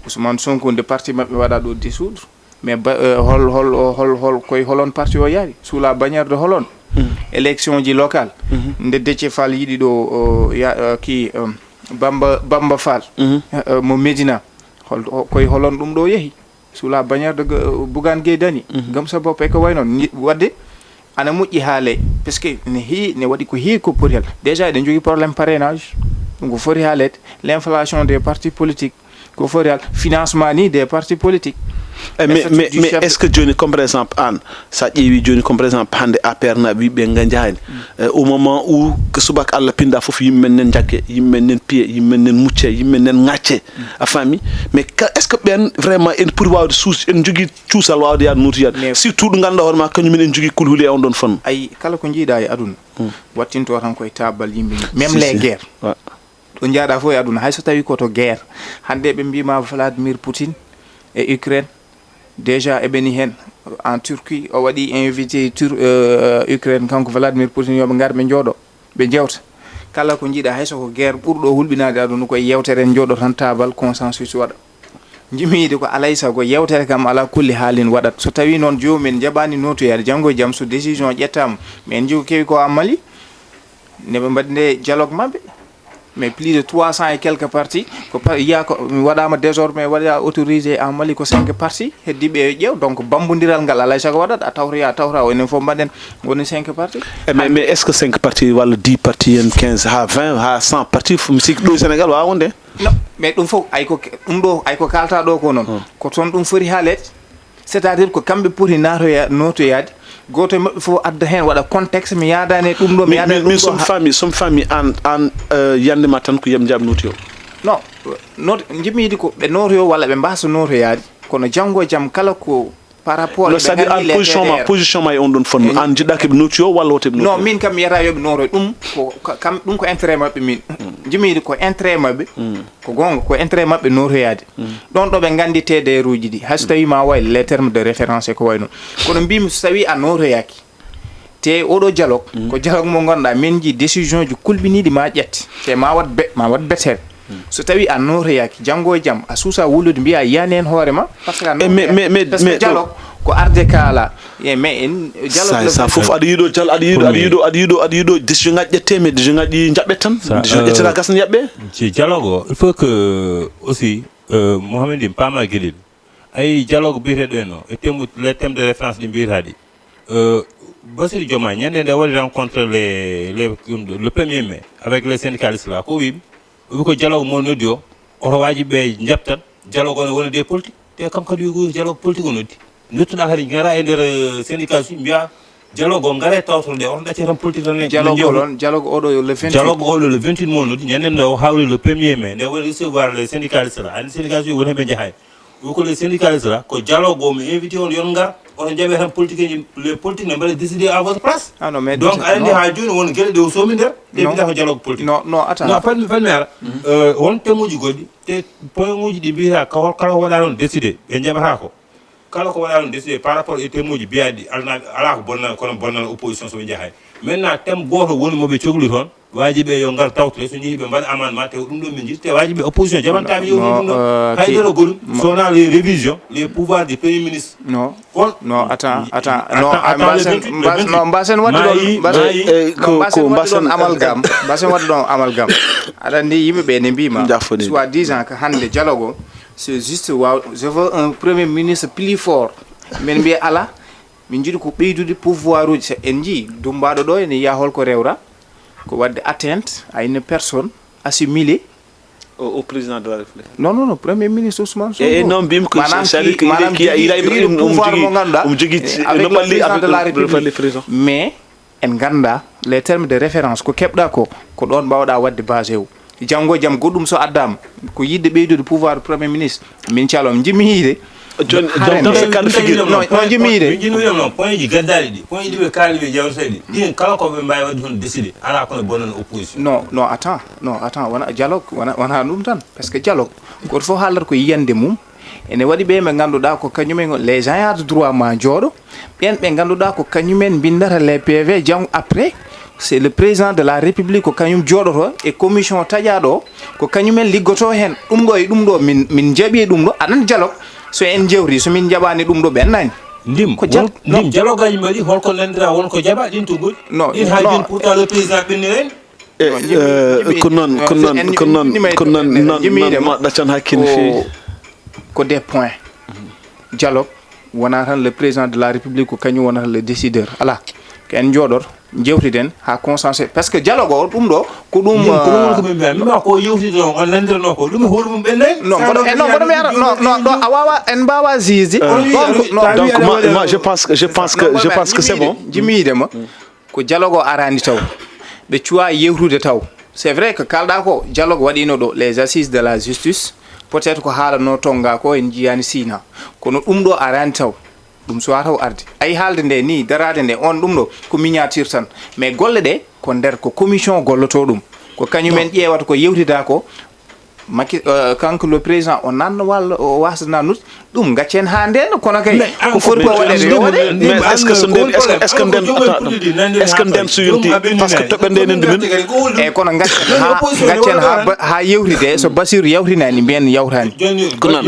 Ousmane Sonko nde parti maɓɓe waɗa ɗo dissoudre. Mais ba, euh, hol, hol, hol, hol, koye holon parti o yaari? Sous la bannière de holon? Élection ji locale. Nde Déthié Fall yiɗi ɗo, euh, ya, euh, ki, euh, Bamba, Bamba Fall, euh, mo Médina. Hol, koye holon ɗum ɗo yeehi? Sous la bannière de Bougane Gueye Dany. Gëm sa bopp e ko way noon. Wadde ana moƴƴi haale, parce que ne heewi, ne waɗi ko heewi ko poti hal. Déjà eɗen jogii problème parrainage, ɗum ko foti haaleede. L'inflation des partis politiques, ko foti hal. Financement ni des partis politiques. Eh, mais, mais, mais est ce que jooni comme par exemple an, sa ƴeewi jooni comme par exemple hannde A P R naɓe ɓe gañjaani, eh, au moment où ko subaka Allah pinda fof yimɓe men nen jagge, yimɓe men nen piye, yimɓe men nen mucce, yimɓe men nen ŋacce. A faami? Mais est ce que ɓen vraiment en poti wawde suus en jogii cuusal wawde yaade notoyade, surtout ɗo ganduɗa hoore ma kañum en jogii kulhuli e on ɗon fannu? Ayi, kala ko jiiɗa e aduna wattinto tan koye tabal yimɓe ni, même les guerres. Ɗo jaaɗa fof e aduna, hay so tawi ko to guerre. Hannde ɓe mbima Vladimir Poutine e Ukraine, déjà eɓeni hen. En Turquie o waɗi invité Tur Ukraine, kanko Vladimir Poutine, yoɓe ngar ɓe jooɗo ɓe jewta. Kala ko jiiɗa, hay soko guerre ɓurɗo hulɓinade aduna, koye yewtere en jooɗo tan tabal consensus waɗa. Jimiide ko alay sago yewtere kam ala kulli haalin waɗat. So tawi noon joomum en jaɓani notoyade, janngo e jam so décision ƴettama, mais en jii ko kewi ko ha Mali, neɓe mbaɗi nde dialogue maɓɓe. Mais plus de trois cents et quelques partis ko yiya ko waɗama désormais, waɗa autorisé en Mali ko cinq partis, heddiɓe yo ƴeew. Donc bambodiral ngal alay sago waɗat, a tawtoya a tawta, o enen fof mbaɗen woni cinq partis. Eh, mais, mais est ce que cinq partis walla dix partis, en quinze ha vingt ha cent partis, mi sikki ɗo e Sénégal wawa wonde. Non, mais ɗum fof ay ko ɗum ɗo ay ko kalta ɗo ko noon, ko toon ɗum foti haaleede. C'est à dire ko kamɓe poti natoya notoyaade, goto e maɓɓe fof adda hen waɗa contexte, mi yaadani e ɗum ɗo, mi yaadani ɗum ɗo. Somi faami, somi faami an, an, yande ma tan ko yam jam notoyo? Non, noto jimiidi ko ɓe notoyo walla ɓe mbasa notoyaade, kono janngo e jam kala ko par rapport. No saɗi an position ma, position ma e on ɗon fannu, an jiɗɗa keɓe notoyo walla woteɓe notoyo? Non, min kam mi yiyata yoɓe notoyo, ɗum ko kam ɗum ko intérêt maɓɓe min. Jimiiɗi ko intérêt maɓɓe, ko goonga, ko intérêt maɓɓe nootoyaade. Ɗoon ɗo ɓe nganndi T D R uji ɗi, hay so tawii ma waɗ les termes de référence e ko wayi noon. Kono mbiymi, so tawii a nootoyaaki, te oɗo dialogue, ko dialogue mo ngannduɗaa, min njii décision ji kulɓiniiɗi ma ƴette, te ma waɗ be-, ma waɗ betere. So tawii a nootoyaaki, janngo e jam, a suusa wullude, mbiya a yiyani heen hoore ma, parce que a E, mais, mais, mais, parce que mais, dialogue ko arde kaala. E, mais en, dialogue Sa, le sa fof aɗa yiɗo jal, aɗa yiɗo, aɗa yiɗo, aɗa yiɗo, aɗa yiɗo décision ngaji ƴette, mais décision ngaji ɗi njaɓɓet tan. Sa, Décision ƴettata, euh, gasna yaɓɓe. Si dialogue o, il faut que aussi, euh, Mohamed Ndin paama geɗel. Ayi, dialogue biyeteɗo en o, e thème, les thèmes de référence ɗi mbiyata ɗi. Euh, Bassirou Diomaye, ñande nde waɗi rencontre les, les, le premier mai avec les syndicalistes là, ko wiɓe? O wi ko dialogue mo noddi o, oto waaji ɓe njaɓtan, dialogue o ne wona des politique. Te kanko kadi wi ko dialogue politique o noddi. Nduttuɗa kadi ngara e nder, euh, syndicat suji mbiya dialogue o ngare tawtoɗe, oto ɗacce tan politique tan. Dialogue o ɗon, dialogue oɗo yo le vingt-huit. Dialogue oɗo le vingt-huit mo noddi, ñande nde o hawri le premier mai, nde woni recevoir les syndicalistes là. Ani syndicalistes woni heɓe njahay. Wi ko les syndicalistes là, ko dialogue o mi invité on yon ngar, oto njaɓe tan politique ji, les politiques ne mbaɗa décider à votre place. Ah non, mais donc, aɗa andi ha joni won geɗe ɗe o somi nder, ɗe mbiɗa ko dialogue politique. Non, non, attends. Non, fanmi, fanmi ara. Euh, won thème uji goɗɗi, te point uji ɗi mbiyata kala, kala ko waɗa ɗon décidé, ɓe njaɓata ko. Kala ko waɗa ɗon décidé par rapport e thème uji mbiyaɗi, alana, ala ko bonna, kono bonnana opposition so ɓe njahay. Maintenant, thème goto woni mo ɓe cogli toon, waaji ɓe yo ngar tawtoɗe, so njehii ɓe mbaɗa amendement, te ko ɗum ɗo min njiɗi, te waaji ɓe opposition jaɓantaɓe yewtude ɗum ɗo. Haydara goɗɗum, so wonaa les révisions, les pouvoirs du premier ministre. Non, non, attends, attends, non, attends, attends, le mbasen, vingt-huit, le mbasen, non, mbasen waɗde ɗon, mbasen, eh, non, ko, mbasen ko waɗde ɗon mbasen amalgame, mbasen waɗde ɗon amalgame. Aɗa anndi yimɓe ɓe ne mbiima, soi-disant que hannde dialogue o, c'est juste, waaw, je veux un premier ministre plus fort. Min mbiya ala, min njiɗi ko ɓeydude pouvoir uji. So en njii, dumbaaɗo ɗo ene yiya holko rewra, ko waɗde atteinte à une personne assimilée au, au président de la République. Non, non, non, Premier ministre Ousmane Sonko. E, e, non, mbiymi ko, maanaam c'est-à-dire que il est, il est, il a, il a une, pouvoir mo ngannduɗaa, omo jogii, eh, avec le président de la République. Mais en nganndaa les termes de référence, ko keɓɗa ko, ko ɗoon mbawɗa waɗde basé o. Janngo e jam goɗɗum so addaama, ko yiɗde ɓeydude pouvoir Premier ministre, min calom jimmi yiide. Joni, joni, dans ce cas de figure, non, non, jimmi yiide. Min jimmi yiide, non, point ji gaddaɗi ɗi, point ji ɗi ɓe kaali ɓe jawta ɗi, ɗin kala ko ɓe mbawi waɗde toon décidé, ala kono bonnan opposition. Non, non, attends, non, attends, wona dialogue, wona, wona ɗum tan, parce que dialogue, goto fof haalata ko yiyande mum. Ene waɗi ɓe ɓe ngannduɗaa ko kañumen les ayants de droit ma jooɗo, ɓen ɓe ngannduɗaa ko kañumen mbindata les P V janngo après, c'est le président de la République ko kañum jooɗoto e commission taƴaaɗo o, ko kañumen liggoto heen. Ɗum ɗo e ɗum ɗo min, min njaɓi e ɗum ɗo, aɗa anndi dialogue, so en njewti, so min njaɓaani ɗum ɗo ɓennani. Ndim, ko jal-, ndim dialogue aji mbaɗi, holko nanndira, won ko jaɓa, ɗin to goɗɗi? Non, ɗin haa non. Jooni pourtant le président ɓennirani. E, eh, ko noon, ko noon, ko noon, ko noon, noon, noon, ma ɗaccan hakkille no feewi. Ko des points. Dialogue, wona tan le président de la République, ko kañum wonata le décideur. Ala. Ko en njooɗoto, njewtiden, haa consensus. Parce que dialogue o, ɗum ɗo, ko ɗum, min, ko ɗum woni ko min mbiya. Min mbiya ko yewtide ɗon, on nandirano ko. Ɗum e hoore mum ɓennani. Non, mboɗo, eh, non, mboɗo mi ara, non, non, ɗo a waawa, en mbaawa juge. Euh, donc, non, donc, moi, moi, je pense que, je pense que, je pense que c'est bon. Jimmi yiide ma. Ko dialogue o arani taw. Ɓe cuwa yewtude taw. C'est vrai que kalɗa ko dialogue waɗino ɗo, les assises de la justice, peut-être ko haalano tonga ko en jiyani sina. Kono ɗum ɗo arani taw. Ɗum suwa taw arde. Ayi haalde nde ni, darade nde, on ɗum ɗo, ko miniature tan. Mais golle ɗe, ko nder ko commission golloto ɗum. Ko kañumen ƴeewata ko yewtida ko, Macky, euh, kanko le président o nanno walla o wasata nannude ɗum, gaccen ha nden, kono kay ko foti ko waɗede yo waɗe. Mais est-ce que so nden, est-ce que, est-ce que nden, attends, est-ce que nden so yonti, parce que toɓɓe nde nen ɗumen. E kono gaccen ha, gaccen ha, ha yewtide, so Bassirou yawtinani mbiyen yawtani. Ko noon.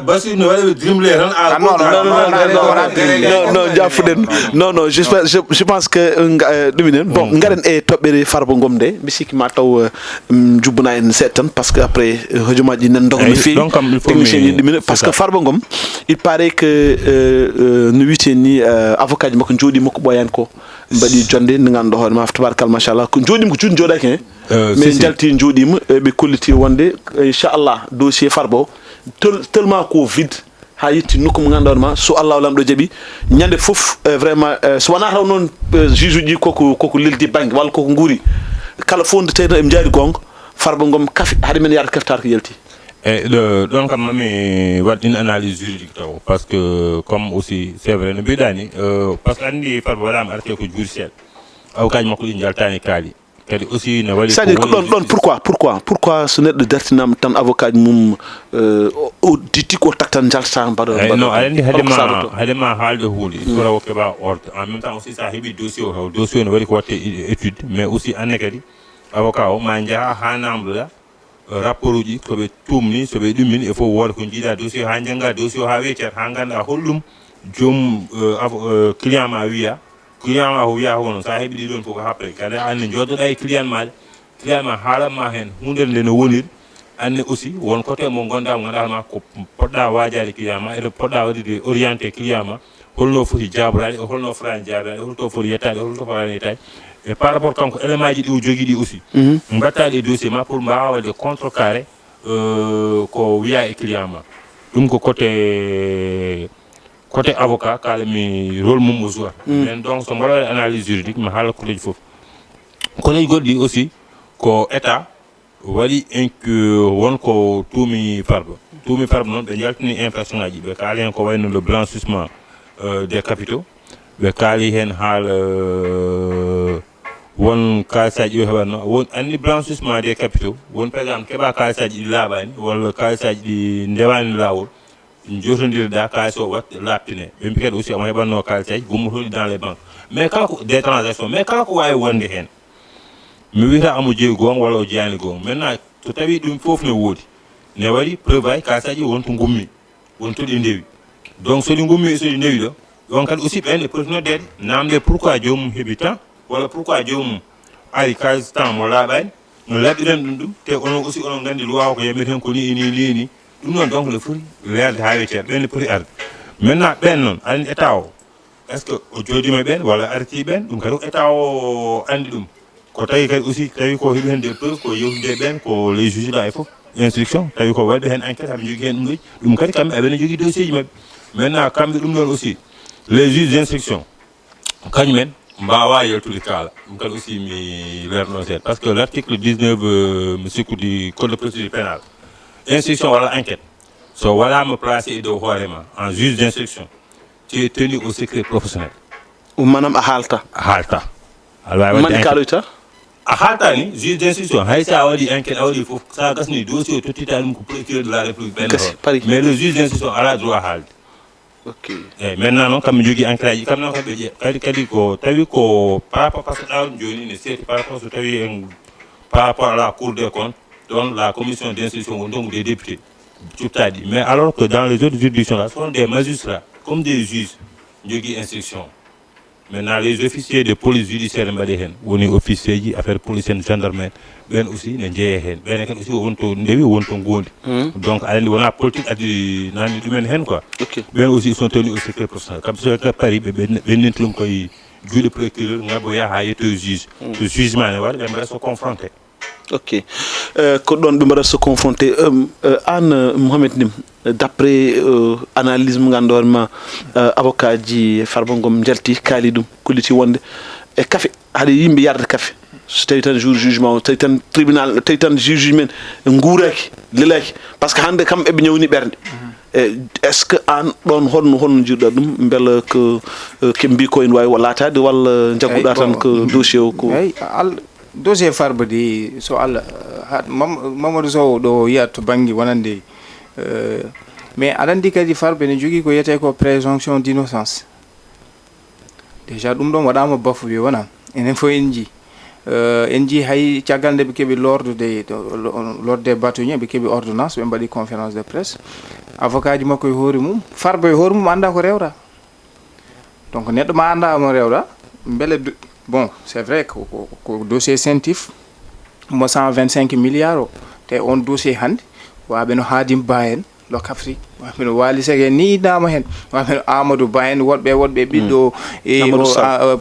Basir no waɗa ɓe dribble tan. Ah, non, non, non, non, non, non, non, non, jaffuɗen. Non, non, je, je, je pense que, euh, nga, euh, ɗuminen. Bon, ngaren e toɓɓere Farba Ngom nde. Mi sikki ma taw, euh, mm, jubbana en seeɗa tan, parce que après, euh, hojomaaji nan doga no feewi. Technicien ji ɗuminen, parce que Farba Ngom, il paraît que, euh, euh, no wiyete ni, euh, avocat ji makko jooɗi makko ɓooyaani ko. Mbaɗi jonde nde ngannduɗaa hoore ma, tabarakallah, machallah. Ko jooɗi ko juuti jooɗaaki hen. Euh, mais si, si. Jalti jooɗiima, e ɓe kolliti wonde, inchallah, dossier Farba o, tel-, tellement ko vide, haa yetti nokku mo ngannduɗaa hoore ma, so Allahu Laamɗo jaɓi, ñande fof, eh, vraiment, eh, so wonaa taw noon, eh, juge uji koko, koko leldi bannge, walla koko nguuri, kala fof nde tawi noon eɓe njaari goonga, Farba Ngom kafi, hade men yaade kaftaar ko yalti. E ɗo, ɗoon kam, mami waɗ une analyse juridique taw, parce que comme aussi, c'est vrai, no mbiɗa ni, euh, parce que anndi Farba waɗaama arrêté ko juuri seeɗa. Awkaaji makko ɗi njaltaani kaali. Kadi aussi ne waɗi c'est à dire ko ɗon ɗon pourquoi pourquoi pourquoi so neɗɗo dartinama tan avocat ji mum, o ditti ko taktan jalta mbaɗa. Eyyi non, aɗa anndi hade ma hade ma haalde huunde il faut tawa keɓa ordre. En même temps aussi sa heɓi dossier o taw dossier o ne waɗi ko watte étude, mais aussi anne kadi avocat o ma njaha ha namdoɗa rapport uji ko ɓe tumni, so ɓe ɗummini e fof wooda ko jiiɗa dossier ha jannga dossier o ha weccat ha ganda holɗum joom client ma wiya. Client ma ko wiya ko non sa heɓi ɗi ɗon fof ko happere kadi anne jooɗoɗa e client maɗa. Client ma haalan ma heen huunde nde no woniri. Anne aussi won côté mo ngonda mo ganduɗa ma ko poɗɗa waajade client ma eɗo poɗɗa waɗude orienté client ma. Holno foti jaaboraade e holno fotaani jaaboraade holto foti yettaade holto fotaani yettaade. E par rapport kanko élément ji ɗi o jogii ɗi aussi mbattaɗi e dossier ma pour mbawa waɗde contrecarré ko wiya e client ma. Ɗum ko côté côté avocat kala mi rôle mum o jouat. Mais donc so mbaɗa waɗde analyse juridique mi haala koleji fof. Koleji goɗɗi aussi ko état waɗi inc won ko tuumi Farba. Tuumi Farba noon ɓe jaltini infraction ngaji ɓe kaali heen ko wayno le blanchissement des capitaux. Ɓe kaali heen haala won kaalisaji ɗi o heɓatno won anndi blanchissement des capitaux won par exemple keɓa kaalisaji ɗi laaɓani walla kaalisaji ɗi ndewani laawol. Jotondirɗa kaalis o wat laaɓtine ɓe mbi kadi aussi omo heɓatno kaalisaji gummotoɗi dans les banques. Mais kala ko des transactions mais kala ko wawi wonde heen. Mi wiyata omo jeeyi goonga walla o jeeyani goonga maintenant so tawi ɗum fof ne woodi ne waɗi preuve aji kaalisaji won to gummi won to ɗi ndewi. Donc so ɗi gummi so ɗi ndewi ɗo ɗon kadi aussi ɓen e poti noddeede namde pourquoi joomum heɓi temps walla pourquoi joomum ari kaalis temps mo laaɓani. No laɓɓiren ɗum ɗum te onon aussi onon nganndi loi o ko yamir heen ko ni ni ni ni. Ɗum noon donc ne foti leerde haa wecceede ɓen ne poti arde. Maintenant ɓen noon aɗa anndi état o est ce que o jooɗiima e ɓeen walla artii ɓeen ɗum kadi ko état o anndi ɗum. Ko tawi kadi aussi tawi ko heɓi heen des preuves ko yewtude e ɓeen ko les juges là e fof instruction tawi ko waɗɓe heen enquête haɓe njogii heen ɗum ɗoji. Ɗum kadi kamɓe aɓene njogii dossier ji maɓɓe. Maintenant kamɓe ɗum ɗoon aussi les juges d' instruction kañumen mbaawa yaltude kaala. Ɗum kadi aussi mi leerno seeɗa par ce que l' article dix neuf mi sikku du code de procédure pénale instruction walla enquête so waɗaama placé e dow hoore ma en juge d' instruction tu es tenu au secret professionnel. Ɗum maanaam a haalta. A haalta aɗa waawi waɗde mande enquête kaaloyta. A haalta ni juge d' instruction hay so a waɗi enquête a waɗi fof so a gasni dossier o tottita ɗum ko procureur de la république ɓen gasi pari mais le juge d' instruction alaa droit haalde. Ok. Eyyi maintenant noon kamɓe jogii enquête aji kamɓe noon kamɓe ƴe kadi kadi ko tawi ko par rapport par ce que ɗawɗum jooni ne seeti par rapport so tawi en par rapport à la cour des comptes. Ɗon la commission d' instruction woni donc des députés cuɓtaɗi mais alors que dans les autres juridictions là ce sont des magistrats comme des juges jogii instruction. Maintenant les officiers de police judiciaire mbaɗi heen woni officier ji affaire police en gendarme en ɓen aussi ne jeeye heen ɓen kadi aussi won to ndewi won to ngondi. Donc aɗa anndi wona politique addi nanni ɗumen heen quoi. Ok. Ɓen aussi sont tenus au secret professionnel kamɓe so ka paris ɓe ɓenninta ɗum koye juuɗe procureur ngabbo yaha ha yetto juge. So juge ma ne waɗa ɓe mbaɗa so confronté. Ok. Ko ɗon ɓe mbaɗata se confronté. Aan mohamed ndim d' après analyse mo ngannduɗaa ma avocat ji farba ngom njalti kaali ɗum kolliti wonde e kafe haɗa yimɓe yarde kafe so tawi tan jour jugement o tawi tan tribunal tawi tan juge men nguuraki lelaki par ce que hannde kam eɓe ñawni ɓernde. E est ce que aan ɗon honno honno jiɗɗa ɗum mbela ko ke mbi ko ene wawi laataade walla jagguɗa tan ko dossier o ko. Dossier farba de so allah hat mamadou sow ɗo yiyat to banggue wonande. Mais aɗa andi kadi farba ne jogui ko yiyete ko présomption d' innocence. Déjà ɗum ɗon waɗama bafoué wona enen fof en jii. En jii hay caggal nde ɓe keeɓi lorde de lorde bâtonnier ɓe keeɓi ordonnance ɓe mbaɗi conférence de presse. Avocat ji makko e hoore mum farba e hoore mum anda ko rewra. Donc neɗɗo ma anda mo rewɗa beele. Bon, c'est vrai ko dossier sentif mo cent vingt cinq milliards o. Te on dossier hannde waɓe no haadim ba en lo kafri waɓe no wali sege ni innama hen. Waɓe no amadou ba en woɗɓe woɗɓe ɓiɗɗo e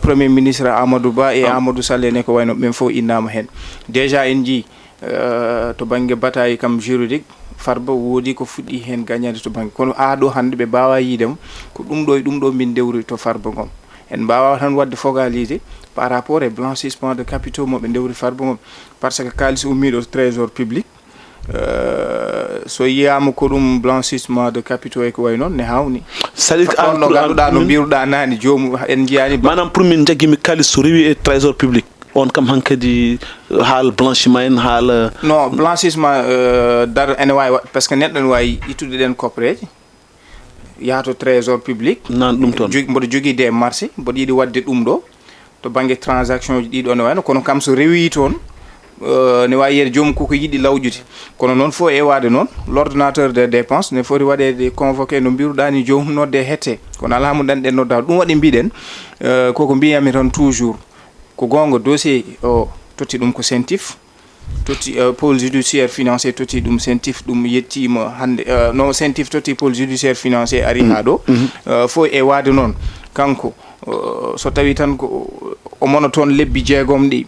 premier ministre amadou ba e amadou sall en e ko wayno ɓen fof innama hen. Déjà en jii to banggue bataille kam juridique farba woodi ko fuɗɗi hen gagnade to banggue kono haa ɗo hannde ɓe mbawa yiidemo. Ko ɗum ɗo e ɗum ɗo min ndewri to farba ngom. En mbawa tan wadde focalisé par rapport e blanchissement de capitaux moɓe ndewri farba ngom. Par ce que kalis ummiɗo trésor public so yiyama ko ɗum blanchissement de capitaux e ko way noon ne hawni. C'est à dire que an no ganduɗa no mbiruɗa nani jomum en jiyani manam pour min jaggimi kalis so rewi e trésor public. On kam hankadi haala blanchiment en, haala... Non, blanchissement, euh, daro ene waawi waɗ, parce que neɗɗo ne waawi ittude ɗeen koppereeje, yaha to trésor public. Nan ɗum toon. Jog-, mboɗo jogii des marchés, mboɗo yiɗi waɗde ɗum ɗo, to bannge transaction ji ɗiɗo ne wayno, kono kam so rewii toon, euh, ne waawi yeeɗde joomum koko yiɗi lawƴude. Kono noon fof e waade noon, l'ordonnateur des dépenses ne foti waɗeede convoqué no mbiruɗaa ni, joomum nodde hette. Kono alaa mo ɗanɗen nodda. Ɗum waɗi mbiɗen, euh, koko mbiyami tan toujours, ko goonga, dossier o totti ɗum ko CENTIF, totti, euh, pôle judiciaire financier totti ɗum CENTIF, ɗum yettiima hannde, euh, no CENTIF totti pôle judiciaire financier ari haa ɗo. Euh, fof e waade noon, kanko, euh, so tawi tan ko o mono toon lebbi jeegom ɗi,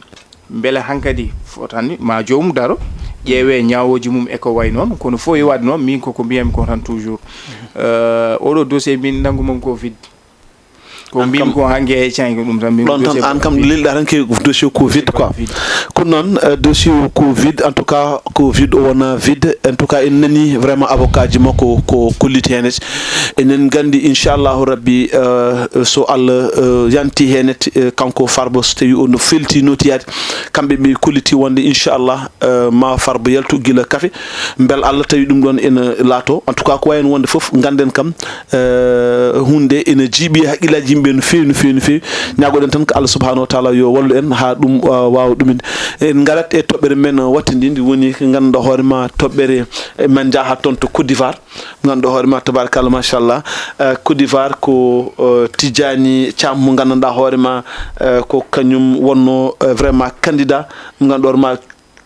mbele hankadi fotani ma joomum daro, ƴeewe ñaawooji mum e ko wayi noon, kono fof e waade noon, min koko mbiyami ko tan toujours, euh, oɗo dossier min nanngu mum ko vide. Ko mbimi ko hanke e canke ɗum tan, min ko Ɗon tan dossier an kam vide. Lelɗa tan ke dossier covid quoi. Vide. Kono noon, euh, dossier o covid, en tout cas covid o wona vide, en tout cas en nani vraiment avocat ji makko ko kolliti hen. Enen gandi inchallahu rabbi, euh, so Allah, euh, yanti hen, euh, kanko Farba, so tawi o no felti notiyade, kamɓe ɓe kolliti wonde inchallah, euh, ma Farba yaltu gila kafe, bel Allah tawi ɗum ɗon ene laato. En tout cas ko wayen wonde fof, ganden kam, euh, hunde ene jiiɓi e haqqillaji yimɓe no feewi, no feewi, no feewi. Ñagoɗen tan ko Allah subhanahu wa taala yo wallu en ha ɗum, euh, wawa ɗuminde. En garat e toɓɓere men wattindinde, woni ko ganduɗa hoore ma toɓɓere, eh, men jaaha toon to Côte d'Ivoire. Ganduɗa hoore ma, tabarakallah, machallah. Euh, Côte d'Ivoire ko, euh, Tidjani Thiam mo ganduɗa hoore ma, euh, ko kañum wonno, euh, vraiment candidat mo ganduɗa hoore ma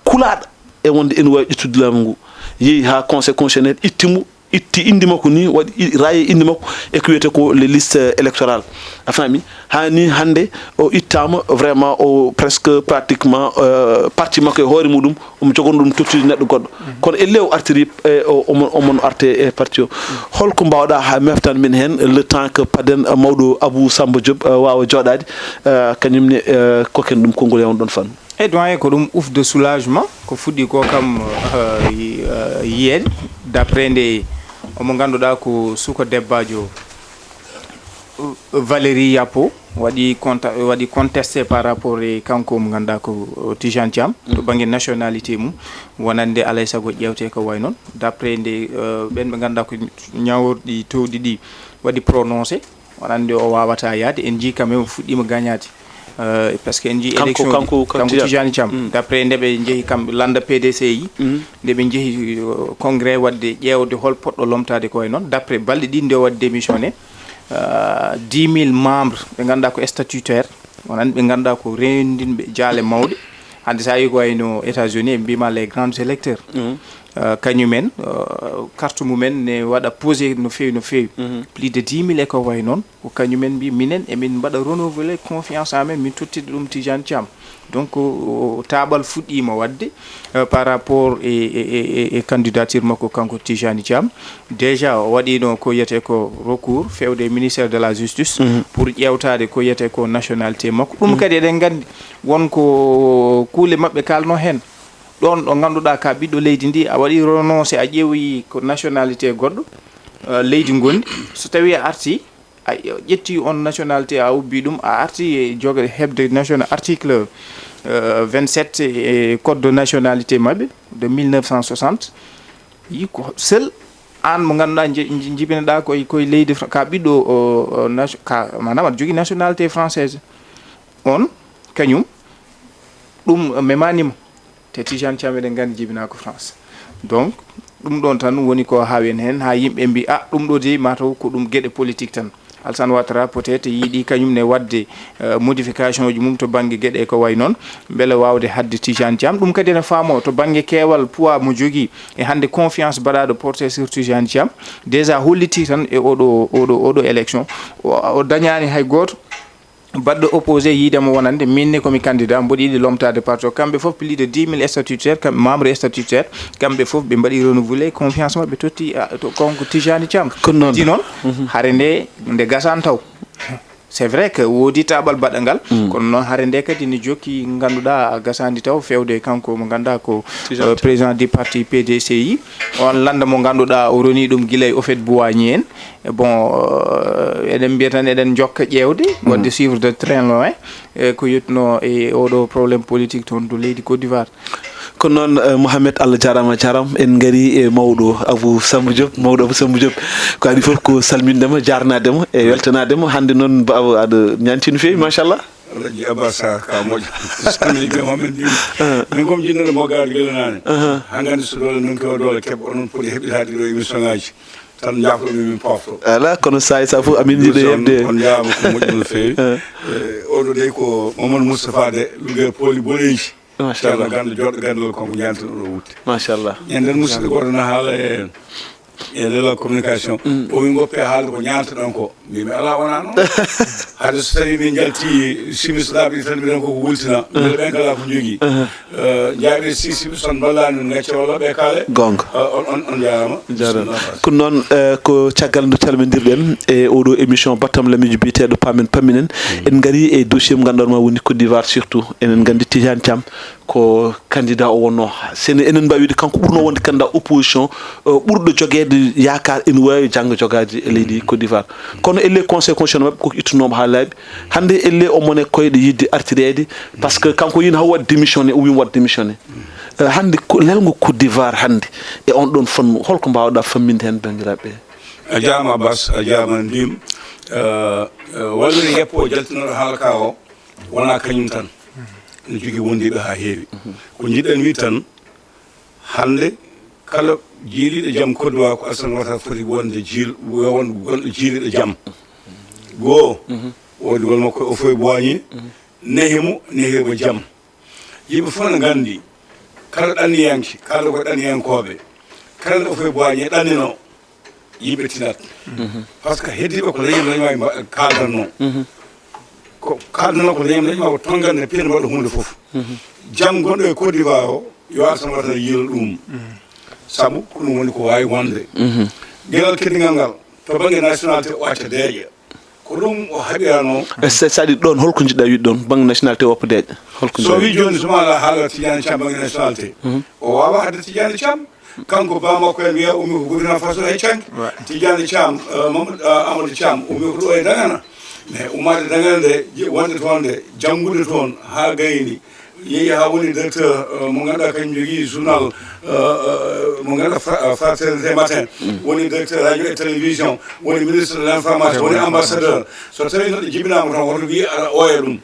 kulaɗo e wonde ene wawi ƴettude laamu ngu. Yeehi ha conseil constitutionnel itti mo, itti inde makko ni, waɗi i-, raye inde makko e ko wiyete ko les listes électorales. A faami? Hani hande o ittama vraiment, o presque pratiquement, euh, parti makko e hoore muɗum omo jogono ɗum tottude neɗɗo goɗɗo. Kono elle o artiri, e, o, omon, omon arte e parti o. Holko mbawɗa ha meftan min hen le temps que paden, euh, mawɗo Abou Samba Diop, euh, wawa joɗade, euh, kañum ne, euh, koken ɗum konngol yaw ɗon fan? E doyen, ko ɗum ouf de soulagement ko fuɗɗi ko kam, euh, yi-, euh, yiyeede, d'après nde omo ngannduɗaa ko suka debbajo, euh, Valérie Yapo waɗi conta-, waɗi contesté par rapport e kanko mo ngannduɗaa ko, euh, Tijane Thiam to bannge nationalité mum, wonande alay sago ƴeewte ko way noon, d'après nde, euh, ɓen ɓe ngannduɗaa ko ñaworɗi towɗi ɗi waɗi prononcé, wonande o wawata yaade. En njii quand même o fuɗɗiima gañaade. Euh, parce que en njii élection kanko, kanko Tijani Thiam. D'après nde ɓe njehi kamɓe lannda P D C yi, nde ɓe njehi, euh, congrès waɗde ƴeewde hol poɗɗo lomtaade ko e noon, d'après balɗe ɗiɗi nde o waɗi démissionné, euh, dix mille membres ɓe ngannduɗaa ko statutaire, wonande ɓe ngannduɗaa ko rewndinɓe jaale mawɗe. Hannde so a yi ko wayno États-Unis, ɓe mbima les grands électeurs. Euh, kañumen, euh, carte mumen ne waɗa posé no feewi, no feewi. Plus de dix mille e ko way noon. Ko kañumen mbi minen emin mbaɗa renouveler confiance amen, min tottida ɗum Tijane Thiam. Donc, o, o, taabal fuɗɗiima waɗde, euh, par rapport e, e, e, e, e candidature makko kanko Tijani Thiam. Déjà o waɗino ko yiyete ko recours fewde e ministère de la justice pour ƴeewtaade ko yiyete ko nationalité makko. Ɗum kadi eɗen nganndi won ko kuule maɓɓe kalno heen. Ɗoon ɗo ngannduɗaa ka ɓiɗɗo leydi ndi, a waɗi renoncé, a ƴeewoyi ko nationalité goɗɗo, euh, leydi ngondi. So tawi a arti, a ƴetti on nationalité, a ubbi ɗum, a arti e joga heɓde national article, euh, vingt-sept e code de nationalité maɓɓe de mille neuf cent soixante. Yi ko seul aan mo ngannduɗaa nje-, nje-, jibinoɗaa koye, koye leydi Fra-, ka ɓiɗɗo o, o nation-, ka, maanaam aɗa jogii nationalité française. On, kañum, ɗum memaani mo. Te Tijane Thiam eɗen nganndi jibinaa ko France. Donc, ɗum ɗoon tan woni ko haawi en heen, haa yimɓe mbi, "Ah, ɗum ɗo de, mataw ko ɗum geɗe politique tan." Alassane Ouattara peut-être yiɗi kañum ne waɗde, euh, modification ji mum to bannge geɗe ko way noon, mbele waawde haɗde Tijane Thiam. Ɗum kadi ene faamo to bannge keewal poids mo jogii e hannde confiance mbaɗaaɗo porté sur Tijane Thiam. Déjà holliti tan e oɗo, oɗo, oɗo élection, o, o dañaani hay gooto baɗɗo opposé yiide mo wonande min ne komi candidat, mboɗo yiɗi lomtaade parti o. Kamɓe fof plus de dix mille statutaire, kam-, membre statutaire, kamɓe fof ɓe mbaɗi renouvelé confiance maɓɓe, totti, ah, to, kanko Tijani Thiam. Kono noon. Di noon, hare nde, nde gasan taw. C'est vrai que woodi taaɓal baɗangal, kono noon hare nde kadi ne jokki, ngannduɗaa, gasaani taw feewde kanko mo ngannduɗaa ko, euh, président du parti P D C I. On lannda mo ngannduɗaa o roni ɗum gila e Houphouët-Boigny en. E bon, euh, eɗen mbiya tan eɗen njokka ƴeewde, waɗde suivre de très loin, e ko yettuno e oɗo problème politique toon to leydi Côte d'Ivoire. Kono noon, eh, Mohamed, Allah jaaraama, a jaaraama. En ngarii e mawɗo Abou Samba Diop. Mawɗo Abou Samba Diop, ko adii fof ko salminde mo, jaarnaade mo e weltanaade mo. Hannde noon, ba-, aɗa ñaanti no feewi, machallah. Alhaji Abbas Sarr, ka moƴƴo. Salmini ɓe Mohamed Diouf. Min kom jinnere mo gaari gila naane. Hannde so doole non kewa doole keɓ, onon poti heɓitaade ɗo émission ngaji. Tan njaafo min, min pofto. Ala, kono saay sa fof amin yiɗi heɓde. On njaama ko moƴƴi no feewi. Eh, oɗo dey ko Mamadou Moustapha de, Luguel Poli Boleji. Machallah. Ceerno ganndo, joɗɗo ganndol, kanko ñaantuɗo ɗo wutte. Machallah. Ñande musidɗo goɗɗo na haala e, e leela communication. O wi ngoppe haalde ko ñaantuɗon ko. Mbimi ala, wona noon. Hade so tawi min jalti simis laaɓi tan mbiɗen koko wultina. Mbele ɓen kala ko jogii. Eh, jaaɓe si simis tan mballani min, gacce walla ɓe kaale. Gonga. Eh, on, on, on jaarama. Jaarama. Bisimilla. Kono noon, eh, ko caggal nde calmindirɗen e oɗo émission Battam Lamiiji biyeteeɗo Paamen Pamminen. En ngarii e dossier mo ngannduɗaa ma woni Côte d'Ivoire surtout. Enen nganndi Tidiane Thiam ko candidat o wonnoo. Sene enen mbaawi wiide kanko ɓurnoo wonde candidat opposition, eh, ɓurɗo jogeede yaakaar ene waawi janngo jogaade e leydi Côte d'Ivoire. Kono elle Conseil constitutionnel maɓɓe koko ittunoomo haa laaɓi. Hannde elle omo e koyɗe yiɗde artireede, parce que kanko yiino haw waɗ démissionné, o wiima waɗ démissionné. Eh, hannde ko lelngo Côte d'Ivoire hannde e on ɗon fannu, holko mbaawɗaa famminde heen banndiraaɓe? A jaaraama Abbas, a jaaraama Ndim. Eh, eh, wallire yeppo jaltinooɗo haala ka o, wonaa kañum tan. Ene jogii wondiiɓe haa heewi. Ko njiɗen wi tan, hannde kala jiiliiɗo jam Côte d'Ivoire ko Alassane Ouattara foti wonde jiil-, won-, gonɗo jiiliiɗo jam. Goo, woodi gol makko o foy boiñe, nehi mo, nehi mo jam. Yimɓe fof ne nganndi, kala ɗanniyanke, kala ko ɗanniyankooɓe, kala ɗo fof boiñe ɗannino, yimɓe tinat. Par ce que heddiiɓe ko leñol leñol mba-, kaaldanno. Ko kaaldanno ko leñol leñol ma ko tonngande piɗe mbaɗa huunde fof. Jam gonɗo e Côte d'Ivoire o, yo Alassane Ouattara yiilo ɗum. Sabu ko ɗum woni ko waawi wonde. Geɗal keddigal ngal, to bannge nationalité o acca deeƴa. Ko ɗum o haɓirano. E sa-, saɗi ɗon, holko njiɗɗa wiide ɗon, bannge nationalité o woppa deeƴa? Holko so njiɗɗa wi wiide? Jooni, so ma ala haala Tidiane Thiam bannge nationalité, o waawa haɗde Tidiane Thiam. Kanko ba makko en wiya ummi ko Burkina Faso e Canke. Tidiane Thiam, eh, Mamadou, eh, Amadou Thiam ummi ko ɗo e Dagana. Mais ummaade Dagana nde, je-, wonde toon nde, janngude toon haa gayni, yehi haa woni directeur, eh, mo ngannduɗaa kañum jogii journal, eh, eh, mo ngannduɗaa Fra-, eh, Fraternité Matin, woni directeur radio et télévision, woni ministre de l'information, woni ambassadeur. So tawii neɗɗo jibinaama tan, hoto wiye aɗa ooya ɗum.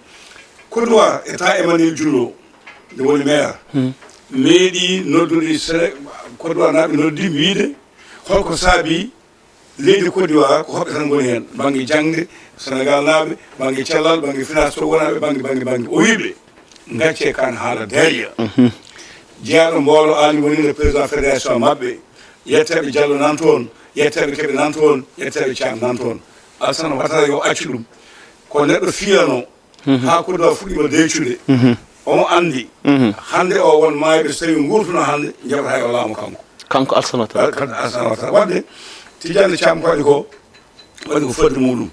Côte d'Ivoire, e temps Emmanuel Jullo, nde woni maire, meeɗi noddude Séné-, Côte d'Ivoire naaɓe noddi wiide, holko saabi leydi Côte d'Ivoire ko hoɓɓe tan ngoni heen, bannge jaŋde, Sénégal naaɓe, bannge cellal, bannge finance, to wonaaɓe, bannge, bannge, bannge. O wiɓe, ngacce kan haala deeƴa. Jeyaaɗo mboolo aali woninde président fédération maɓɓe, yetteeɓe Diallo nan toon, yetteeɓe Kebe nan toon, yetteeɓe Thiam nan toon. Alassane Ouattara yo accu ɗum. Ko neɗɗo fiyano, haa Côte d'Ivoire fuɗɗiima deeƴude. Omo anndi, hannde o won maayɓe, so tawii nguurtuno hannde, njaɓata hay o laamu kanko. Kanko Alassane Ouattara. Kanko Alassane Ouattara. Waɗde, Tidiane Thiam ko waɗi ko, waɗi ko fodde muɗum.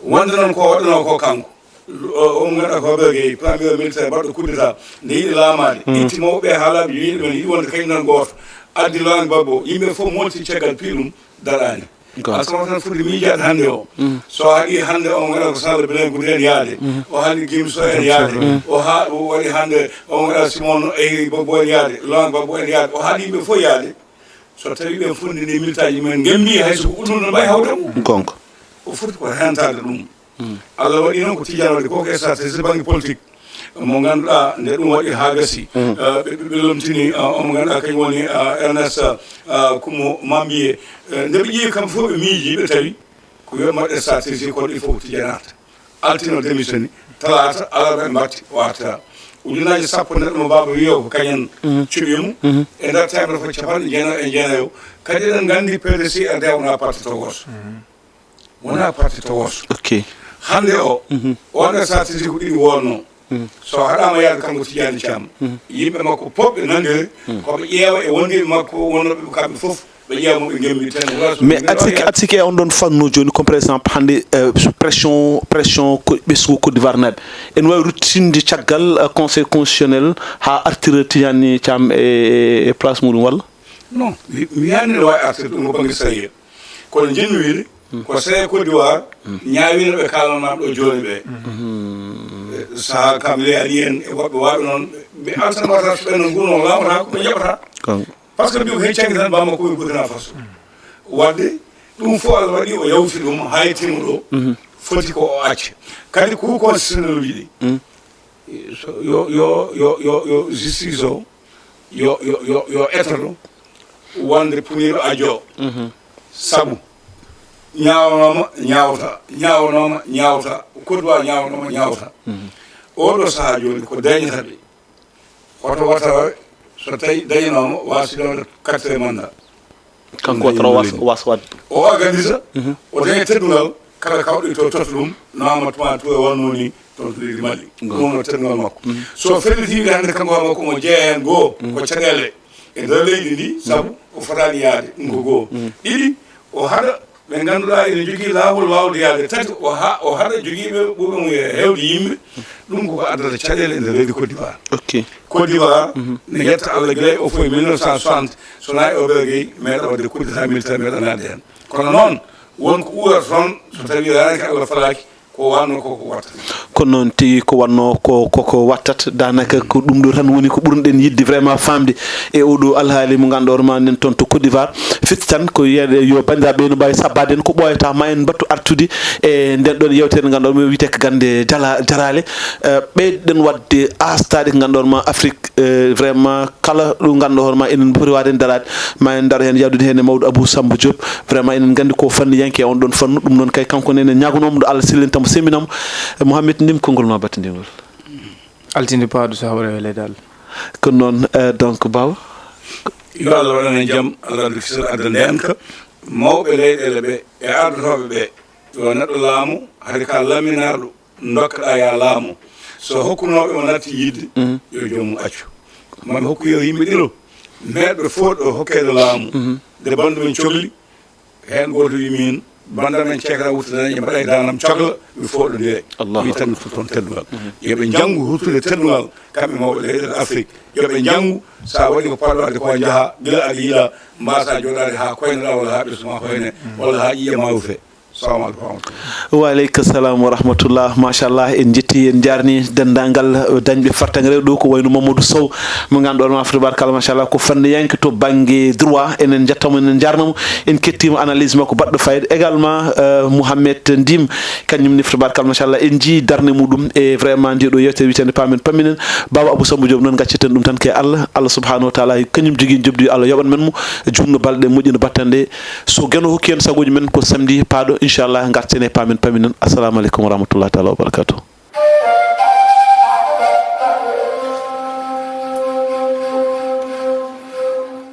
Wonde noon ko waɗanoo ko kanko, o, o mo ngannduɗaa ko Babel Gueye, premier militaire baɗɗo coup d'état, nde yiɗi laamaade, itti mawɓe ɓe haa laaɓi, wiyi ɗumen, yiɗi wonde kañum tan gooto. Addi Laurent Gbagbo, yimɓe fof molti caggal piɗum, daraani. Alassane Ouattara foti miijaade hannde o. So haɗi hannde o mo ngannduɗaa ko Sall Bilen Goudé en yaade. O haɗi Guy Missot en yaade. O ha-, o waɗi hannde o mo ngannduɗaa Simon Ehiri Gbagbo en yaade. Laurent Gbagbo en yaade. O haɗi yimɓe fof yaade. So tawii ɓe fof ndini militaaji mumen ngembi hay so ko ullude no mbayi hawde mo. Gonga. O foti ko hentaade ɗum. Allah waɗi noon ko Tidiane waɗi ko ko stratégie bannge politique. Mo ngannduɗaa nde ɗum waɗi haa gasi. Eh, ɓe, ɓe, ɓe lomtini, eh, omo ngannduɗaa kañum woni, eh, Ernest, eh, Kumo Mambiye. Eh, nde ɓe ƴeewi kamɓe fof ɓe miiji, ɓe tawi ko yo mbaɗe stratégie kono il faut ko Tidiane arta. Altine o démissioni, talaata, alarba ɓe mbatti o arta. Ujunnaaji sappo neɗɗo mo baaba wiyo ko kañum cuɓi mo. E nder teemedere fof capanɗe jeenayo e jeenayo. Kadi eɗen nganndi P D C R D wonaa parti to gooto. Wonaa parti to gooto. Ok. Hannde o, on stratégie ko ɗiɗi wonno. So haɗaama yaade kanko Tidiane Thiam, yimɓe makko fof ɓe nanndiri, ko ɓe ƴeewa e wondiiɓe makko wonnooɓe kamɓe fof, Ɓe ƴeewa mo, ɓe ngemmi ten. Mais aɗa sikki, aɗa sikki e on ɗon fannu jooni, comme par exemple hannde, euh, pression, pression ko ɓesngu Côte d'Ivoire naaɓe, ene waawi ruttinde caggal, euh, Conseil constitutionnel haa artira Tidiane Thiam e, e place muɗum walla? Non, mi mi yaani ne waawi artirde ɗum ko bannge sariya. Kono njiɗmi wiide, ko sariya Côte d'Ivoire ñaawino ɓe kaalanmaa ɗo jooni ɓe. Sahaa kam leyaaɗi en e woɓɓe waawɓe noon, ɓe altanmata ɓen no nguno laamata ko ɓe njaɓata. Par ce que mbiɗo heccanki tan bamma ko e Burkina Faso. Wadde ɗum fof Allah waɗi o yawti ɗum, hay timo ɗo foti ko o acca. Kadi ko constitutionnel uji ɗi, so yo yo yo yo yo justice o yo yo yo yo etoto wonde puniɗo ajo. Sabu ñaawnooma ñaawta, ñaawnooma ñaawta, kodwa ñaawnooma ñaawta. Oɗo sahaa jooni ko dañata ɓe. Hoto wata wawe so tawi dañanooma waasi ɗo quatrième mandat. Kanko wata o was was wadde. O organisa, o daña teddungal, kala kawɗo to totta ɗum, nawama tuma tuwa wonno ni toon to leydi Mali. Ɗum wonno teddungal makko. So felliti wiide hannde kanko hoore makko omo jeeya heen goo, ko caɗeele e nder leydi ndi, sabu o fotaani yaade, ɗum ko goo. Ɗiɗi, o haɗa ɓe ngannduɗaa ene njogii laawol waawde yaade. Tati, o ha o haɗa jogiiɓe ɓuuɓe mum e heewde yimɓe. Ɗum koko addata caɗeele e nder leydi Côte d'Ivoire. Ok. Côte d'Ivoire ne yetta Allah gila e o fof e mille neuf cent soixante, so na e Obergey meeɗa waɗde coup d'état militaire, meeɗa naatde heen. Kono noon won ko uurata toon so tawi ranake Allah falaaki, ko wanno ko ko watta. Kono noon tigi ko wanno ko koko wattat, daanaka ko ɗum ɗo tan woni ko ɓurnoɗen yiɗde vraiment faamde e oɗo alhaali mo ngannduɗaa hoore ma nen toon to Côte d'Ivoire. Firti tan ko yiyde yo banndiraaɓe no mbaawi sabbaade en ko ɓooyata ma en mbattu artude e nden ɗon yewtere nde ngannduɗaa ɗum wiyetee ko gannde dala- daraale. Eh, ɓeyɗen waɗde aastaade ko ngannduɗaa hoore ma Afrique, eh, vraiment kala ɗo ngannduɗaa hoore ma enen poti waawde en daraade, ma en ndaro heen yahdude heen e mawɗo Abou Samba Diop. Vraiment enen nganndi ko fanniyanke e on ɗon fannu, ɗum noon kay kanko nene ñaagonooma ɗo Allah sellintamo semminamo. Eh, Mouhamed Ndim, konngol ma battindiingol. Altinde paaɗo so hawre e leydi Allah. Ko noon, eh, donc Baw. Yo Allah waɗan en jam, Allah addu kisal adda ndeenka. Mawɓe leyɗeele ɓe e ardotooɓe ɓe, yo neɗɗo laamu, hari ka laminaaɗo, ndokkaɗa ya laamu. So hokkunooɓe mo natti yiɗde, yo joomum accu. Maɓe hokku yo yimɓe ɗiɗo, meeɗɓe fof ɗo hokkeede laamu. Nde banndum en cokli, heen gooto wi min, banndam en ceekata wuttanani, en mbaɗa e daanam cokla, mi fooɗondire. Allahu mi tan mi toon teddungal. Yo ɓe njanngu ruttude teddungal, kamɓe mawɓe leyɗeele Afrique. Yo ɓe njanngu, so a waɗi ko poɗɗa waɗde ko njaha, gila aɗa yiɗa, mbasa jooɗaade haa koyneɗa walla haa ɓesngu ma hoyne, walla haa ƴiƴe ma rufe. Salamu aleykum wa rahmatullah. Wa aleykum salam wa rahmatullah. Machallah, en njetti, en njaarni denndaangal, eh, dañɓe fartaŋŋe rew ɗo, ko wayno Mamadou Sow, mo ngannduɗaa hoore ma, tabarkalla, machallah, ko fanniyanke to bannge droit. Enen njettamo, enen njaarnamo, en kettima analyse makko baɗɗo fayida. Également, eh, Mouhamed Ndim, kañum ne, tabarkalla, machallah, en njii darnde muɗum e vraiment nde ɗo yewtere wiyeteende Paamen Pamminen. Baba Abou Samba Diop noon, gacceten ɗum tan ke Allah. Allah subhanahu wa taala, kañum jogii njoɓdi, yo Allah yoɓan men mo juutno balɗe, moƴƴino battane. So Geno hokki en sagooji men ko samedi paaɗo, inchallah, ngarten e Paamen Pamminen. Assalamu aleykum wa rahmatullahi taala wa barakatuh.